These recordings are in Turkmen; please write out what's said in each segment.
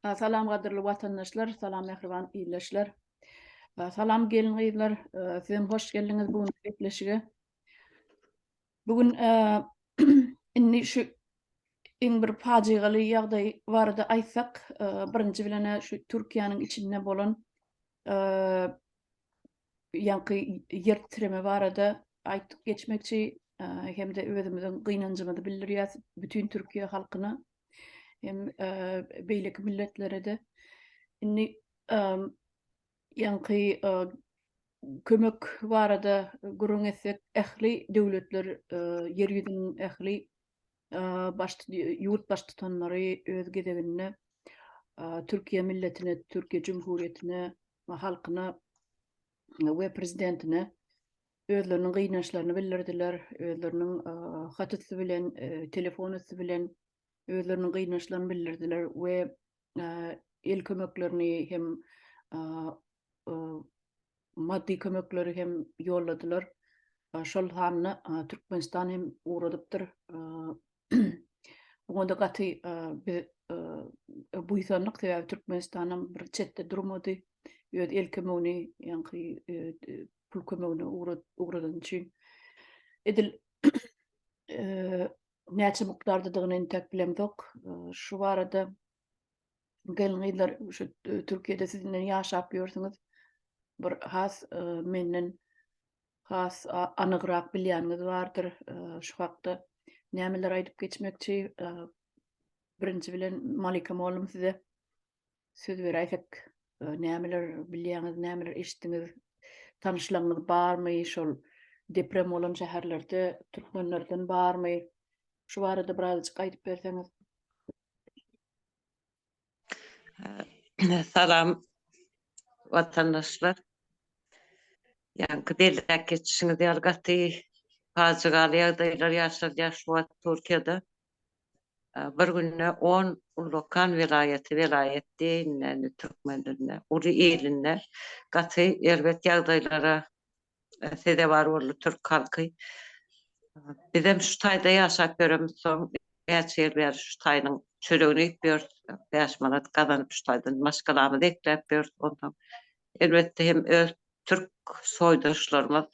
Salam gadyrly watandaşlar, salam mähriban ildeşler. Salam gelin-gyzlar, sizem hoş geldiňiz bu günki gepleşige. Bu gün indi şu iň bir pajygaly ýagdaý barada aýtsak, birinji bilen şu Türkiýäniň içinde bolan ýaňky ýer titreme barada aýtdyk geçmekçi hem-de özümiziň gynanjymyzy bildirýäs bütin Türkiýe halkyna hem beýleki milletlere-de. Indi ýaňky kömek barada gürrüň etsek, ähli döwletler, ýer ýüzüniň ähli baş ýurt baştutanlary öz gezeginde Türkiýe milletine, Türkiýe Jumhuriýetine, halkyna we prezidentine özleriniň gynançlaryny bildirdiler, özleriniň hat üsti bilen, telefon üsti bilen özleriniň gynançlaryny bildirdiler we el kömeklerini hem maddy kömekleri hem ýolladylar. Şol sanda Türkmenistan hem ugradypdyr. Oňa-da gaty biz buýsandyk, sebäbi Türkmenistanam bir çetde durmady. Öz el kömegini, ýaňky pul kömegini ugradany üçin. Edil näçe mukdardadygyny entek bilemzok. Şu barada gelin-gyzlar şu Türkiýede siz indi ýaşap ýörsüňiz. Bir has menden has anygrak bilýäniňiz bardyr. Şu hakda nämeler aýdyp geçmekçi? Birinji bilen Malika mollum size söz beräýsek, nämeler bilýäňiz, nämeler eşitdiňiz? Tanyşlaryňyz barmy şol deprem bolan şäherlerde türkmenlerden barmy? Şu barada birazajyk aýdyp berseňiz. Salam watandaşlar. Ýaňky belläp geçişiňiz ýaly gaty pajygaly ýagdaýlar ýaşalýar şu wagt Türkiýede. Bir günde on ullakan welaýaty, welaýat diýeýin indi türkmen dilinde, uly ilinde gaty erbet ýagdaýlara sezewar boldy türk halky. Bizem şu taýda ýaşap ýöremizsoň, näçe ýyl bäri şu taýynyň çöregini iýip ýörüs, 5 manat gazanyp şu taýdan maşgalamyzy ekläp ýörüs. Onsoň elbetde hem öz türk soýdaşlarymyz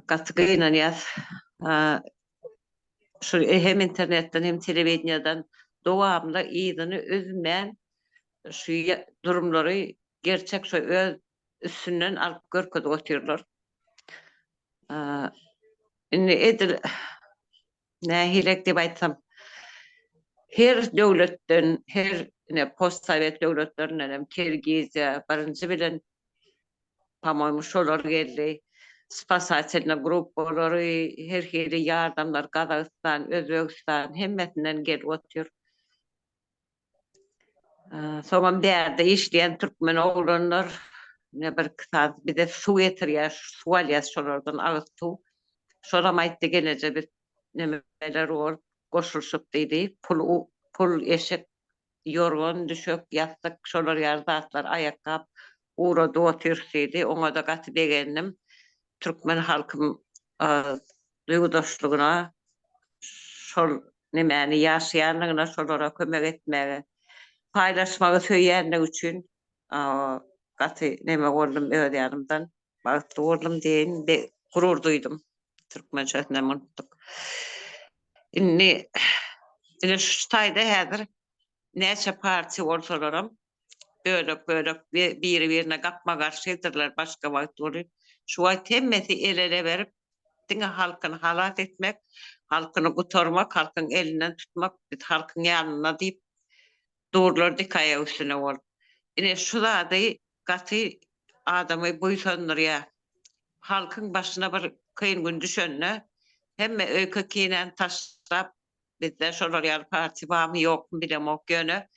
gaty gynanýas. Şu hem internetden hem telewideniýadan dowamly yzyny üzmän şu durumlary gerçek şu öz üstünden alyp görkezip otyrlar. Indi edil nähilek diýip aýtsam, her döwletden, her ine postsowet döwletlerinden hem Kirgiziýa birinji bilen po-moýmu şolar geldi. Spasatelnyý gruppalary, her hili ýardamlar Gazagystan, Özbegistan hemmesinden gelip otyr. Soňam bärde işleýän türkmen oglanlar ine bir-iki sany bize suw getirýär, suw alýas şolardan agyz suw. Şolam aýtdy gelneje biz nemeler bolup goşulyşyp diýdi, pul pul eşek, ýorgan, düşek, ýassyk şolar ýaly zatlar aýakgap ugradyp otyrys diýdi. Oňa-da gaty begendim. Türkmen halkym duýgudaşlygyna şol nemäni ýaşaýanlygyna şolara kömek etmäge paýlaşmagy söýýänligi üçin gaty neme boldum öz ýanymdan bagtly boldum diýeýin gurur duýdum türkmençesinem unutdyk indi ine şu taýda häzir näçe partiýa bolsalaram bölek bölek biri birine gapma garşydyrlar başga wagt welin şu wagt hemmesi el ele berip diňe halkyny halas etmek halkyny gutarmak halkyň elinden tutmak biz halkyň ýanynda diýip durlar dik aýak üstüne bolup ine şu zady gaty adamy buýsandyrýar halkyň başyna bir kyn gün düşende hemme öýke kinäni taşlap Bizde şolar ýaly partiýa barmy ýokmy bilemok ýöne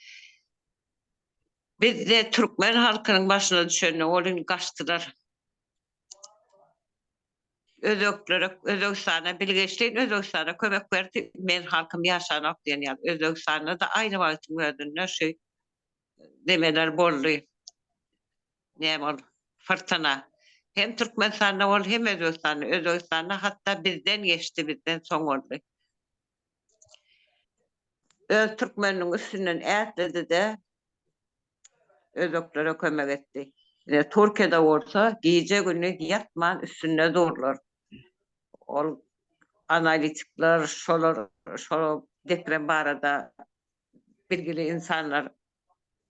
bizde türkmen halkynyň başyna düşende ol indi gaçdylar. Özbeklere Özbegistana bilgeşleýin Özbegistana kömek berdi men halkym ýaşanok diýen ýaly Özbegistanda da aýny wagtyň özünde şu nemeler boldy. Näme ol fyrtyna. Hem Türkmenistanda boldy hem Özbegistanda. Özbegistanda hatda bizden geçdi bizden soň boldy. Öz türkmeniniň üstünden ätledi-de, özbeklere kömek etdi. Ine, Türkiýede bolsa gije-gündiz ýatman üstünde durlar. Ol analitikler, şolar, şo deprem barada bilgili insanlar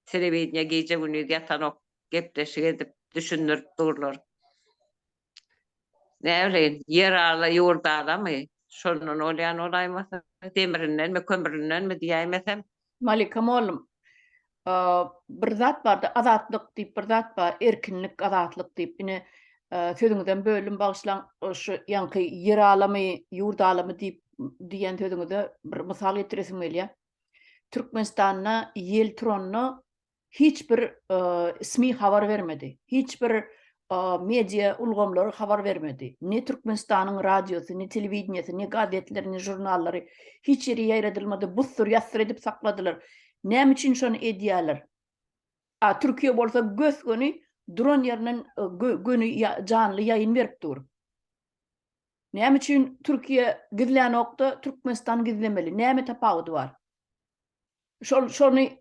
telewideniýe gije-gündiz ýatanok, gepleşik edip, düşündirip durlar. Näbileýin, ýer ala, ýurt alamy, şondan bolýan bolaýmasa, demrindenmi, kömründenmi diýäýmesem. Malika mollum, bir zat bardy, azatlyk diýip bir zat bar, erkinlik, azatlyk diýip. Ine, sözüňizden böldüm, bagyşlaň, şu ýaňky ýer alamy, ýurt alamy diýip diýen sözüňize bir mysal getiresim gelýär. Türkmenistanda ýel turanda Hiç bir SMI habar bermedi. Hiç bir media ulgamlary habar bermedi. Ne Türkmenistanyň radiosy, ne telewideniýesi, ne gazetleri, ne žurnallary hiç ýere ýaýradylmady. Bussur ýassyr edip sakladylar. Näme üçin şony edýärler? A Türkiýe bolsa gös-göni duran ýerinden göni janly ýaýyn berip dur. Näme üçin Türkiýe gizlänokda Türkmenistan gizlemeli? Näme tapawudy bar? Şol şony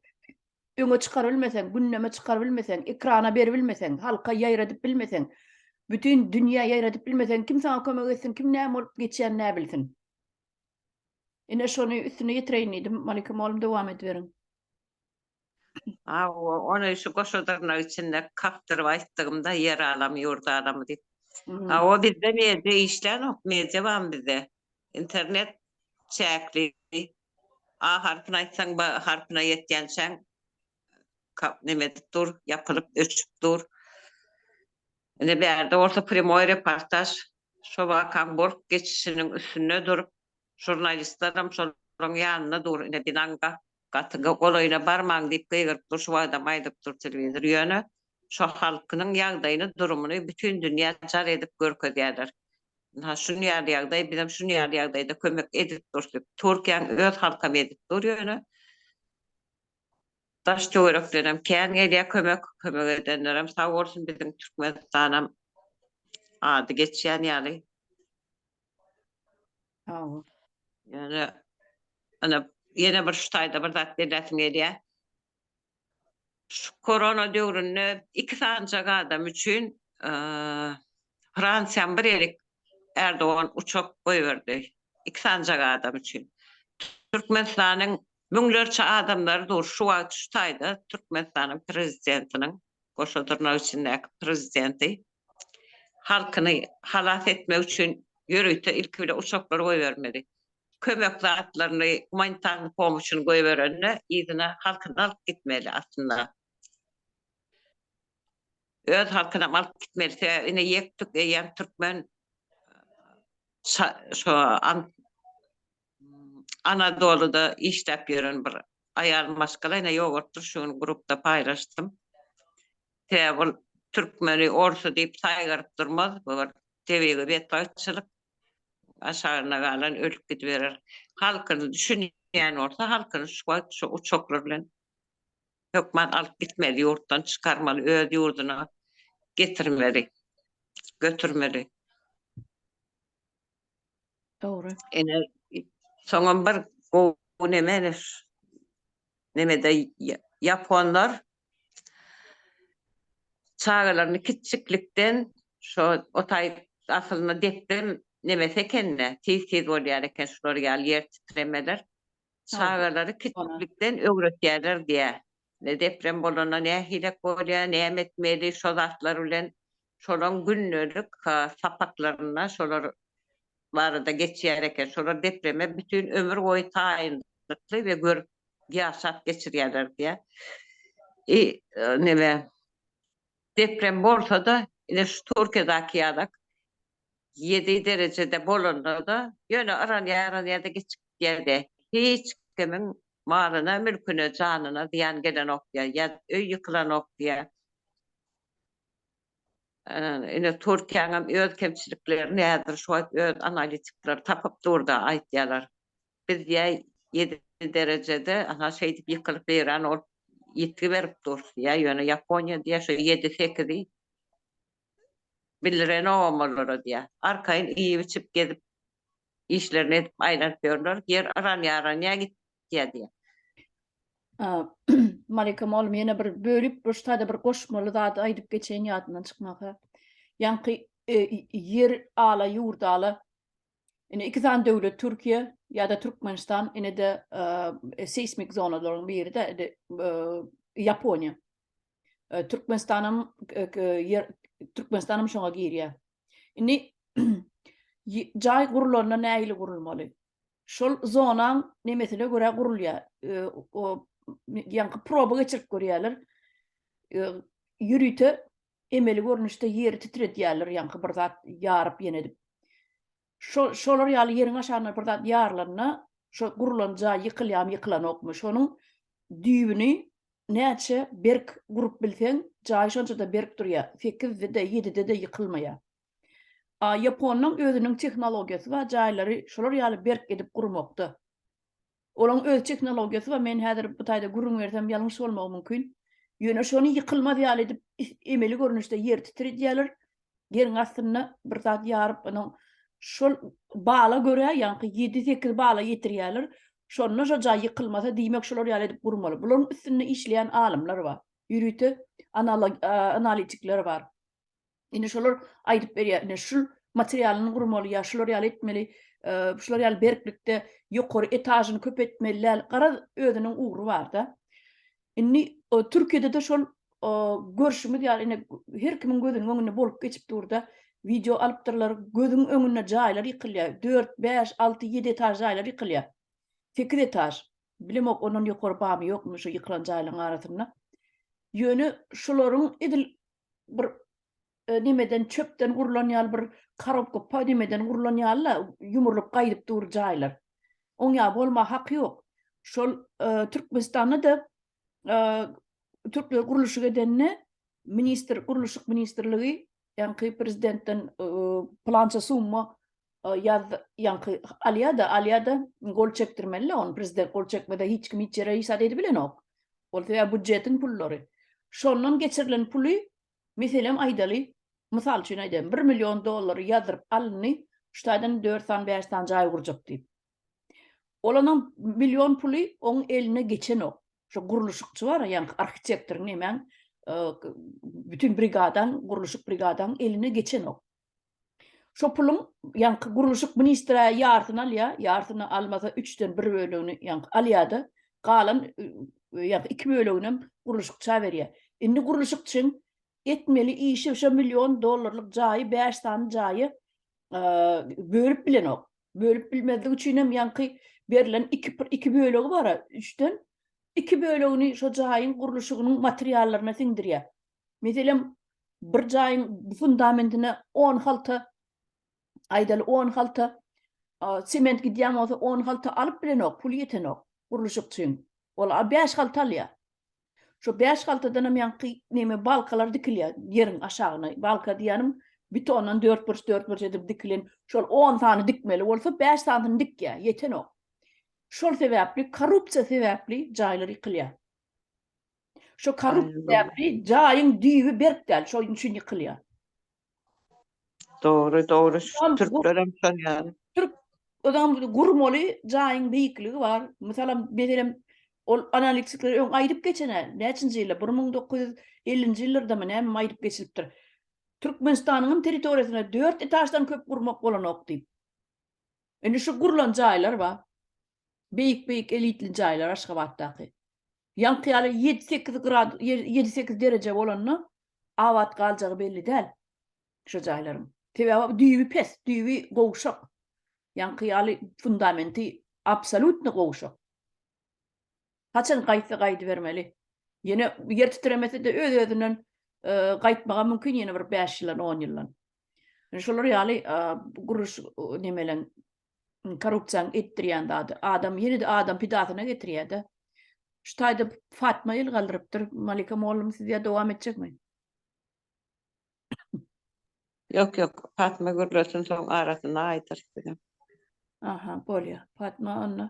öňe çykarybilmeseň, gündeme çykarybilmeseň, ekrana beribilmeseň, halka ýaýradyp bilmeseň, bütin dünýä ýaýradyp bilmeseň, kim saňa kömek etsin, kim näme bolup geçýänini näbilsin. Ine şony üstüne ýetireýin diýdim. Malika mugallym dowam ediberiň. Hawa, ony şu goşa dyrnak içinde kakdyryp aýtdygymda ýer alamy, ýurt alamy diýip. Hawa, bizde media işlänok, media barmy bizde? Internet çäkli. A harpyny aýtsaň B harpyna ýetýänçäň neme edip dur, ýapylyp öçüp dur. Ine bärde bolsa prýamoý reportaž şo wakaň bolup geçişiniň üstünde durup, žurnalistlerem şolaryň ýanynda dur, ine binaň gaty golaýyna barmaň diýip gygyryp dur, şu wagtam aýdyp dur telewizor. Ýöne şo halkynyň ýagdaýyny, durumyny bütin dünýä jar edip görkezýärler. Ynha şun ýaly ýagdaý, bizem şun ýaly ýagdaýda kömek edip durus diýip. Türkiýäň öz halkam edip dur ýöne daş töwerekdenem kän gelýär kömek, kömek edenlerem sag bolsun biziň Türkmenistanam ady geçýän ýaly. Sag bol. Ýöne ine ýene bir şu taýda bir zat belläsim gelýär. Şu korona döwründe iki sanyjak adam üçin Fransiýaň bir erik Erdogan uçak goýberdi. Iki sanyjak adam üçin. Türkmenistanyň müňlerçe adamlary dur şu wagt şu taýda Türkmenistanyň prezidentiniň goşa dyrnak içindäki prezidenti halkyny halas etmek üçin ýörite ilki bile uçaklar goýbermeli. Kömek zatlaryny, gumanitarny pomuşyny goýberende yzyna halkyny alyp gitmeli aslynda. Öz halkynam alyp gitmeli. Sebäbi ine ýek-tük eýýäm türkmen şo Anadoluda işläp ýören bir aýal maşgala ine ýogalypdyr şu gün grupda paýlaşdym. Sebäbi ol türkmeni orsy diýip saýgaryp durmaz. Bu bir tebigy betbagtçylyk. Aşagyna galan ölüp gidiberer. Halkyny düşünýän bolsa halkyny şu wagt şu uçaklar bilen hökman alyp gitmeli, ýurtdan çykarmaly, öz ýurduna getirmeli, götürmeli. Dogry. Ene soňam bir gowy neme nemede ýaponlar çagalaryny kiçjiklikden şo o taý aslynda deprem nemesi ekende tiz-tiz bolýar eken şular ýaly ýer titremeler. Çagalary kiçjiklikden öwretýärler diýýär. Ne deprem bolanda nähilek bolýar, näme etmeli şo zatlar bilen şolaň gündelik sapaklarynda şolar barada geçýär eken. Şolar depreme bütin ömür boýy taýynlykly we görüp ýaşap geçirýärler diýýär. I neme deprem bolsa-da ine şu Türkiýedäki ýalak ýedi derejede bolanda-da ýöne yranýar-yranýar-da geçip gidýär-de. Hiç kimiň malyna, mülküne, janyna zyýan gelenok diýýär. Ýa öý ýykylanok diýýär. Ine Türkiýäňem öz kemçiliklerini häzir şu wagt öz analitikleri tapyp dur-da aýtýarlar. Biz diýýär ýedi derejede ana şeýdip ýykylyp weýran bolup ýitgi berip durus diýýär. Ýöne Ýaponiýa diýýär şo ýedi-sekizi bildirenogam olara diýýär. Arkaýyn iýip-içip gezip işlerini edip aýlanyp ýörler. Ýer yranýar-yranýar gitýär diýýär. Malika mugallym ýene bir bölüp bir şu taýda bir goşmaly zady aýdyp geçeýin ýadymdan çykmasa. Ýaňky e, ýer ala ýurt ala ine iki sany döwlet Türkiýe ýa-da Türkmenistan ine-de e, seýsmik zonalaryň biri-de e, Ýaponiýa. Türkmenistanam ýer Türkmenistanam şoňa girýär. Indi jaý gurulanda nähili gurulmaly? Şol zonaň nemesine görä gurulýar. O ýaňky proba geçirip görýärler. Ýörite emeli görnüşde ýeri titredýärler, ýaňky bir zat ýaryp ýene edip. Şo şolar ýaly ýeriň aşagynda bir zat ýarylanda, şo gurulan jaý ýykylýarmy, ýykylanokmy? Şonuň düýbüni näçe berk gurup bilseň, jaý şonça-da berk durýar. Sekizde-de, ýedide-de ýykylmaýar. A ýaponlaň özüniň tehnologiýasy bar jaýlary şolar ýaly berk edip gurmakda. Olaň öz tehnologiýasy bar, men häzir bu taýda gürrüň bersem ýalňyş bolmagy mümkin. Ýöne şony ýykylmaz ýaly edip emeli görnüşde ýeri titredýärler. Ýeriň astynda bir zat ýaryp onuň şol bala görä ýaňky ýedi-sekiz bala ýetirýärler. Şonda şo jaý ýykylmasa diýmek şolar ýaly edip gurmaly. Bularyň üstünde işleýän alymlar bar. Ýörite analitikler bar. Indi şolar aýdyp berýär, ine şul materialyny gurmaly ýa şular ýaly etmeli, şular ýaly berklikde ýokary etažyny köp etmeli däl. Garaz özüniň ugry bar-da. Indi Türkiýede-de şol görşümiz ýaly ine her kimiň gözüniň öňünde bolup geçip dur-da. Wideo alypdyrlar, gözüň öňünde jaýlar ýykylýar. 4, 5, 6, 7 etaž jaýlar ýykylýar. 8 etaž. Bilemok ondan ýokary barmy ýokmy şu ýykylan jaýlaryň arasynda. Ýöne şularyň edil bir e, nemeden çöpden gurlan ýaly bir korobka pa nemeden gurlan ýaly ýumrulyp gaýdyp dur jaýlar. Oň ýaly bolma haky ýok. Şol e, Türkmenistanda da e, türkler gurluşyk edende ministr gurluşyk ministrligi ýaňky prezidentden e, plança summa e, ýaz ýaňky alýa-da alýa-da gol çekdirmeli ony prezident gol çekmese hiç kim hiç ýere hiç zat edip bilenok. Ol sebäbi budjetiň pullary. Şondan geçirilen puly, meselem aýdaly, mysal üçin aýdaýyn, bir million dollary ýazdyryp alyndy, şu taýdan dört sany, bäş sany jaý gurjak diýip. Olanam million puly oň eline geçenok. Şu gurluşykçy bar, ýaňky arhitektoryň nemäň, bütin brigadaň, gurluşyk brigadaň eline geçenok. Şo puluň ýaňky gurluşyk ministre ýarsyny alýar, ýarsyny almasa üçden bir bölegini ýaňky alýar-da, galan ýaňky iki böleginem gurluşykça berýär. Indi gurluşykçyň etmeli işi şo million dollarlyk jaýy bäş sany jaýy bölüp bilenok. Bölüp bilmezlik üçin hem ýaňky berlen iki iki bölegi bar-a, üçden iki bölegini şo jaýyň gurluşygynyň materiallaryna siňdirýär. Meselem, bir jaýyň fundamentine on halta, aýdaly on halta sement gidýän bolsa, on halta alyp bilenok, puly ýetenok gurluşykçyň. Ol bäş halta alýar. Şo bäş haltadan hem ýaňky neme balkalar dikilýär ýeriň aşagyna. Balka diýýänim betondan dörtburç dörtburç edip dikilen şol on sany dikmeli bolsa, bäş sanysyny dikýär, ýetenok. Şol sebäpli, korrupsiýa sebäpli jaýlar ýykylýar. Şo korrupsiýa sebäpli jaýyň düýbi berk däl, şonuň üçin ýykylýar. Dogry, dogry. Türklerem şol ýaly. Türk ozam gurmaly jaýyň beýikligi bar. Mysalam, meselem, ol analitikler öň aýdyp geçen-ä, näçinji ýylda, 1950-nji ýyllardamy, nämemi aýdyp geçilipdir. Türkmenistanyň hem territoriýasynda dört etaždan köp gurmak bolanok diýip. Indi şu gurlan jaýlar bar. Beýik-beýik elitli jaýlar Aşgabatdaky. Ýaňky ýaly ýedi-sekiz grad, ýedi-sekiz dereje bolanda abat galjagy belli däl şo jaýlaryň. Sebäbi düýbi pes, düýbi gowşak. Ýaňky ýaly fundamenti absolýutno gowşak. Haçan gaýtsa gaýdybermeli. Ýene ýer titremese-de öz-özünden gaýtmaga mümkin ýene bir bäş ýyldan, on ýyldan. Şolar ýaly gurluş nemeleň korrupsiýanyň etdirýän zady. Adam ýene-de adam pidasyna getirýär-de. Şu taýda Fatma el galdyrypdyr. Malika mollum siz ýa dowam etjekmi? Ýok, ýok. Fatma gürlesin soň arasynda aýdarys bizem. Aha, bolýar. Fatma onda.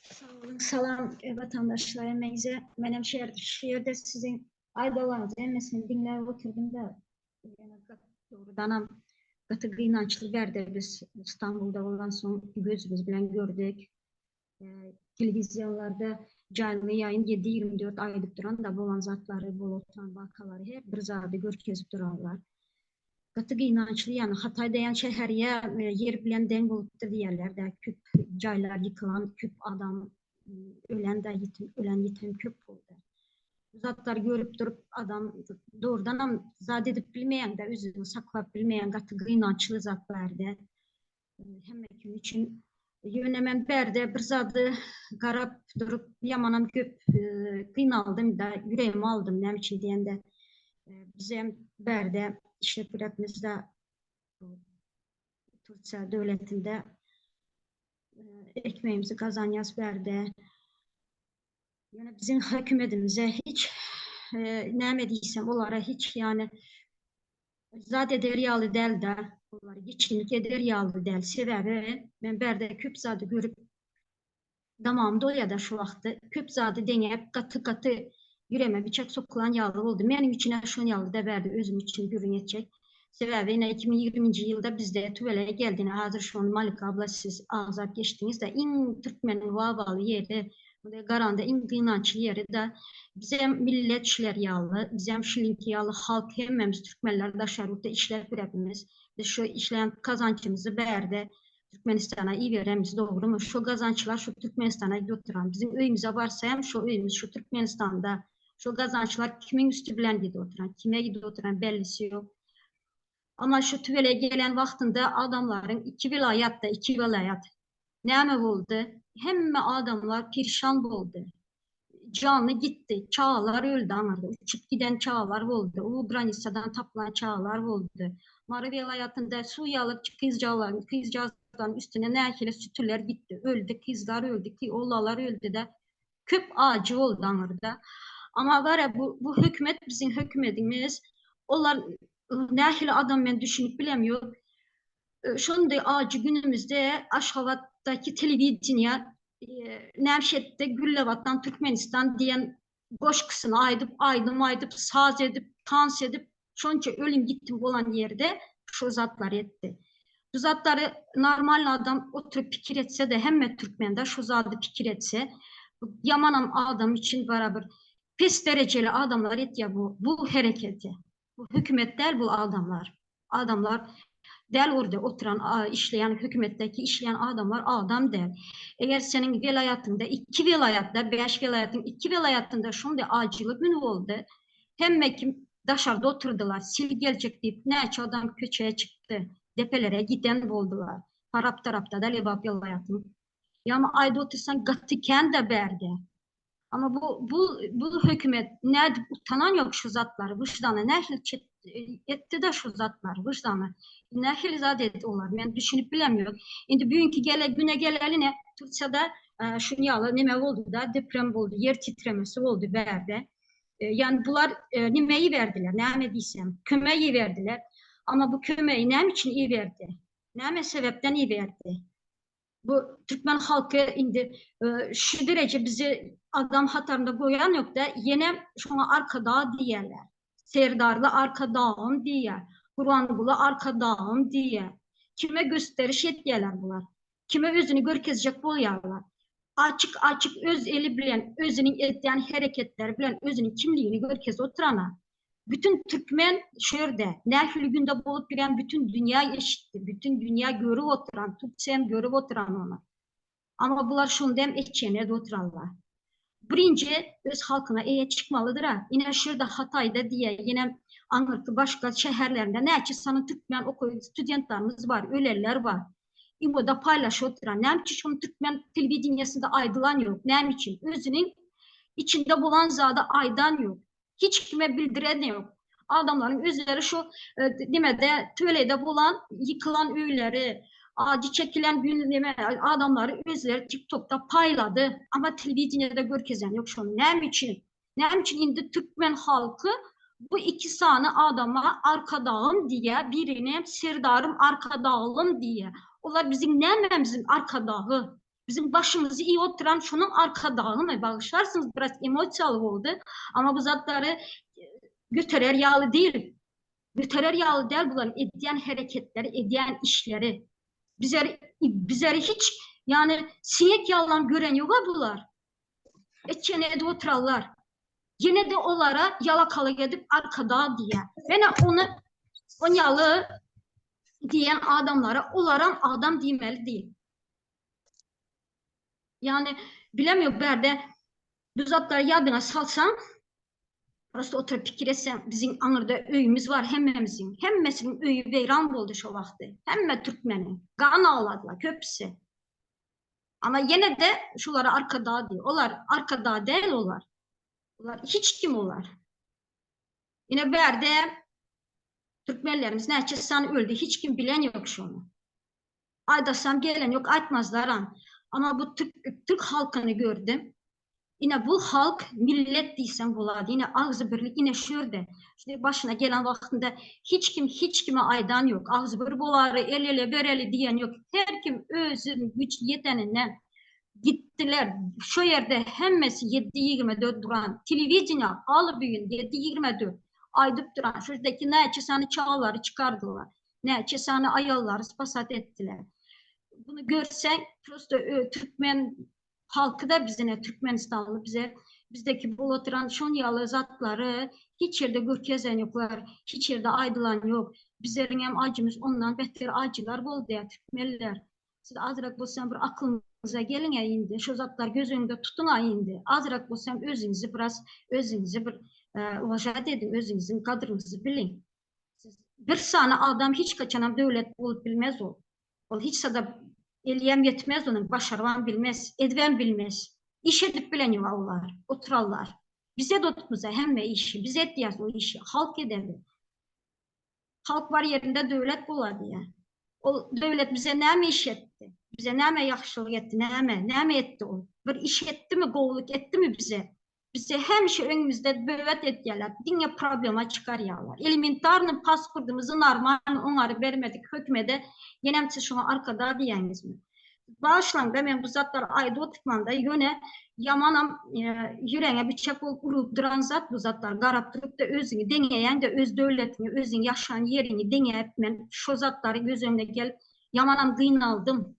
Sag boluň, salam watandaşlar hemmäňize. Menem şu ýerde şu ýerde siziň aýdanlaryňyzy hemmesini diňläp oturdym-da. Ýöne dogrudanam gaty gynançly bärde biz Stambulda bolansoň gözümiz bilen gördük. Telewizýalarda jaýly ýaýyn 7-24 aýdyp duran da bolan zatlary, bolup oturan wakalary her bir zady görkezip duranlar. Gaty gynançly ýani Hataý diýen şäher ýa ýer bilen deň bolupdyr diýýärler de köp jaýlar ýykylan, köp adam ölen de ýitim, ölen ýiten köp boldy. Bu zatlary görüp durup adam dogrudanam zat edip bilmeýän de özüni saklap bilmeýän gaty gynançly zat bärde. Hemme kim üçin. Ýöne men bärde bir zady garap durup ýamanam köp gynaldym da ýüregime aldym näme üçin diýende bizem bärde işlep ýörepmizde Türkiýe döwletinde ekmeğimizi gazanýas bärde. Ýöne biziň hökümetimize hiç näme diýsem olara hiç ýany zat eder ýaly däl-de, olar geçginlik eder ýaly däl. Sebäbi men bärde köp zady görüp damagym dolýar-da şu wagtda. Köp zady deňäp gaty-gaty ýüregime biçak sokulan ýaly boldy. Meniň üçin-ä şon ýaly-da bärde özüm üçin gürrüň etjek. Sebäbi ine 2020-nji ýylda bizde tüweleý geldi. Ine hazir şony Malika abla siz agzap geçdiňiz-de iň türkmeniň wawaly ýeri, munday garanda iň gynançly ýeri-de bizem millet şular ýaly, bizem şulinki ýaly halk hemmemiz türkmenler daşary ýurtda işläp ýörepimiz. Biz şu işlän gazançymyzy bärde Türkmenistana iberemiz dogrymy? Şu gazançlar şu Türkmenistana gidip oturan. Biziň öýümize barsa hem şu öýümiz şu Türkmenistanda. Şu gazançlar kimiň üsti bilen gidip oturan, kime gidip oturan bellisi ýok. Ama şu tüwele gelen wagtynda adamlaryň iki welaýatda, iki welaýat näme boldy? Hemme adamlar perişan boldy. Jany gitdi, çagalar öldi aňyrda, uçup giden çagalar boldy, o granisadan tapylan çagalar boldy. Mary welaýatynda suw ýaly gyzjagalaryň, gyzjagazlaryň üstüne nähili sütüler gitdi, öldi, gyzlar öldi, ollalar öldi-de. Köp ajy boldy aňyrda. Ama gara bu bu hökümet biziň hökümedimiz. Olar nähili adam men düşünip bilem ýok. Şonday ajy günümizde Aşgabatdaky telewideniýe Nämşetde Gülle Watan Türkmenistan diýen goşgusyny aýdyp, aýdym aýdyp, saz edip, tans edip, şonça ölüm ýitim bolan ýerde şo zatlary etdi. Bu zatlary normal adam oturyp pikir etse-de hemme türkmende şo zady pikir etse, ýamanam adam üçin barabir pes derejeli adamlar etýär bu bu hereketi. Bu hökümet däl bu adamlar. Adamlar däl orda oturan işleýän hökümetdäki işleýän adamlar adam däl. Eger seniň welaýatyňda iki welaýatda bäş welaýatyň iki welaýatynda şonday ajyly gün boldy. Hemme kim daşarda oturdylar. Sil geljek diýip näçe adam köçä çykdy. Depelere giden boldular. Farap tarapda da Lebap welaýatyň. Ýa aýda otursaň gaty kän de bärde. Ama bu bu bu hökümet nädip utanan ýok şu zatlary wyždany nähili çet etdi-de şu zatlary wyždany nähili zat etdi olar men düşünip bilemýok. Indi bu günki gele güne geleli ne Türkiýede e, şun ýaly neme boldy da deprem boldy ýer titremesi boldy bärde. E, ýani bular e, nimeyi berdiler näme diýsem kömeyi berdiler. Ama bu kömeyi näme üçin iberdi? Näme sebepden iberdi? Bu türkmen halky indi e, şu dereje bizi adam hatarynda goýan ýok-da, ýene şoňa arkadag diýýärler. Serdarly arkadagym diýýär. Gurbanguly arkadagym diýýär. Kime gösteriş etýärler bular? Kime özüni görkezjek bolýarlar? Açyk-açyk öz eli bilen, özüniň edýän hereketleri bilen özüniň kimligini görkezip oturana. Bütün türkmen şu ýerde nähili günde bolup ýörän bütün dünýä eşitdi, bütün dünýä görüp oturan, türkçe hem görüp oturan ony. Ama bular şonda hem etjegini edip oturanlar. Birinji öz halkyna eýe çykmalydyr-a. Ine şu ýerde Hataýda diýe, ýene aňyrky başga şäherlerinde näçe sany türkmen okuw studentlerimiz bar, ölenler bar. Imoda paýlaşyp oturan. Näme üçin şony türkmen telewideniýesinde aýdylan ýok? Näme üçin? Özüniň içinde bolan zady aýdan ýok. Hiç kime bildiren ýok. Adamlaryň özleri şu e, nimede tüwelede bolan ýykylan öýleri, acı çekilen gün nime adamlary özleri TikTokda paýlady. Ama telewideniýede görkezen ýok şony. Näme üçin? Näme üçin indi türkmen halky bu iki sany adama arkadagym diýýär, birine serdarym arkadaglym diýýär. Olar biziň nämämiziň arkadagy? Biziň başymyzy iýip oturan şonuň arkadagymy? Bagyşlarsyňyz biraz emosiýaly boldy. Ama bu zatlary e, göterer ýaly değil. Göterer ýaly däl bularyň edýän hereketleri, edýän işleri. Bizleri bizleri hiç Ýani siňek ýalam gören ýoga bular. Etjeni edip oturarlar. Ýene-de olara ýalakalyk edip arkadag diýýär. Menä ony onýaly diýen adamlara olaram adam diýmeli diý. Ýani bilemok bärde bu zatlary ýadyňa salsaň prosto oturyp pikir etseň biziň aňyrda öýümiz bar hemmämiziň. Hemmesiniň öýi weýran boldy şo wagty. Hemme türkmeniň. Gan agladylar köpüsi. Ama ýene-de şulara arkadag diý. Olar arkadag däl olar. Olar hiç kim olar. Ine bärde türkmenlerimiz näçe sany öldi hiç kim bilen ýok şony. Aýdasam gelen ýok aýtmazlaram. Ama bu türk türk halkyny gördüm. Ine bu halk millet diýseň bolady. Ine agzybirlik ine şu ýerde. Şuny başyna gelen wagtynda hiç kim hiç kime aýdan ýok. Agzybir bolary, el ele bereli diýen ýok. Her kim özi güýç ýeteninden gitdiler. Şu ýerde hemmesi 7-24 duran. Telewideniýe aly bu gün 7-24 aýdyp duran. Şu ýerdeki näçe sany çagalary çykardylar. Näçe sany aýallary spasat etdiler. Bunu görseň prosto türkmen halky-da bizine Türkmenistanly bize bizdeki bolup oturan şon ýaly zatlary hiç ýerde görkezen ýoklar, hiç ýerde aýdylan ýok. Bizleriňem ajymyz ondan beter ajylar boldy ýa türkmenler. Siz azrak bolsam bir aklyňyza geliň-ä indi, şo zatlary göz öňünde tutuň-a indi. Azrak bolsam özüňizi biraz özüňizi bir uwažat ediň, özüňiziň gadryňyzy biliň. Siz bir sany adam hiç haçanam döwlet bolup bilmez ol. Ol hiç zada elýem ýetmez onuň, başarybam bilmez, edibem bilmez. Iş edip bilen ýok olar, oturarlar. Bize dotmuza hemme işi, biz edýäs o işi, halk edeli. Halk bar ýerinde döwlet bolar diýýär. Ol döwlet bize näme iş etdi? Bize näme ýagşylyk etdi, näme, näme etdi ol? Bir iş etdimi, gowulyk etdimi bize? Bize hemişe öňümizde böwet edýärler, diňe problema çykarýarlar. Elementarny pasportymyzy normalny oňaryp bermedik hökümede ýenem siz şoňa arkada diýýäňizmi? Bagyşlaňda men bu zatlary aýdyp oturtmanda ýöne ýamanam ýüregiňe biçak bolup urulyp duran zat bu zatlar garap durupda özüňi deňeýäňde öz döwletiňi özüň ýaşan ýeriňi deňäp men şo zatlary göz öňüne gelip ýamanam gynaldym.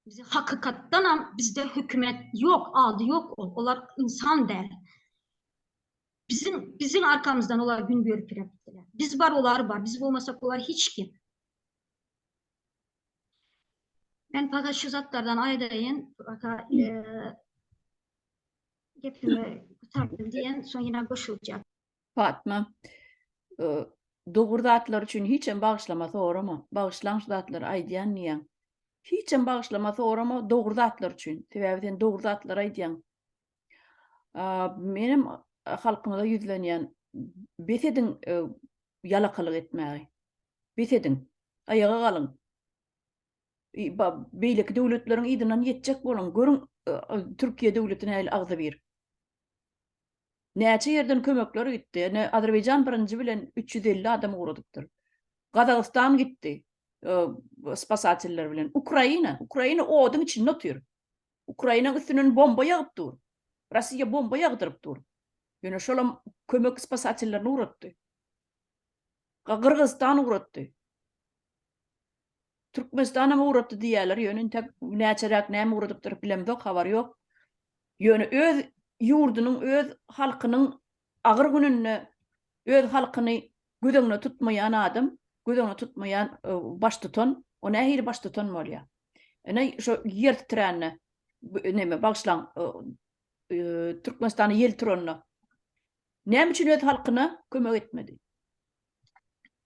Bize hakykatdanam bizde hökümet ýok, ady ýok ol. Olar insan däl. Biziň biziň arkamyzdan olar gün görüp ýörüpdiler. Biz bar, olar bar. Biz bolmasak olar hiç kim. Men fakat şu zatlardan aýdaýyn. Fakat gepimi gutardym diýen, soň ýene goşuljak. Fatma, dogry zatlar üçin hiçem bagyşlama sorama. Bagyşlaň şu zatlary aýdýan diýýäň. Hiçem bagyşlama sorama dogry zatlar üçin. Sebäbi sen dogry zatlary aýdýaň. Menem halkymyza ýüzlenýän. Bes ediň ýalakalyk etmägi. Bes ediň. Aýaga galyň. Beýleki döwletleriň yzyndan ýetjek boluň. Görüň Türkiýe döwleti nähili agzybir. Näçe ýerden kömekler gitdi. Ine, Azerbaýjan birinji bilen 350 adam ugradypdyr. Gazagystan gitdi spasateller bilen. Ukraina, Ukraina oduň içinde otyr. Ukrainaň üstünden bomba ýagyp dur. Russiýa bomba ýagdyryp dur. Ýöne şolam kömek spasatellerini ugratdy. Gyrgyzystan ugratdy. Türkmenistanam ugratdy diýýärler, ýöne intäk näçeräk näme ugradypdyr bilemzok, habar ýok. Ýöne öz ýurdunyň, öz halkynyň agyr gününde öz halkyny göz öňüne tutmaýan adam, göz öňüne tutmaýan baştutan, o nähili baştutan bolýar? Ine şo ýer titrände, neme, bagyşlaň, Türkmenistanda ýel turanda näme üçin öz halkyna kömek etmedi?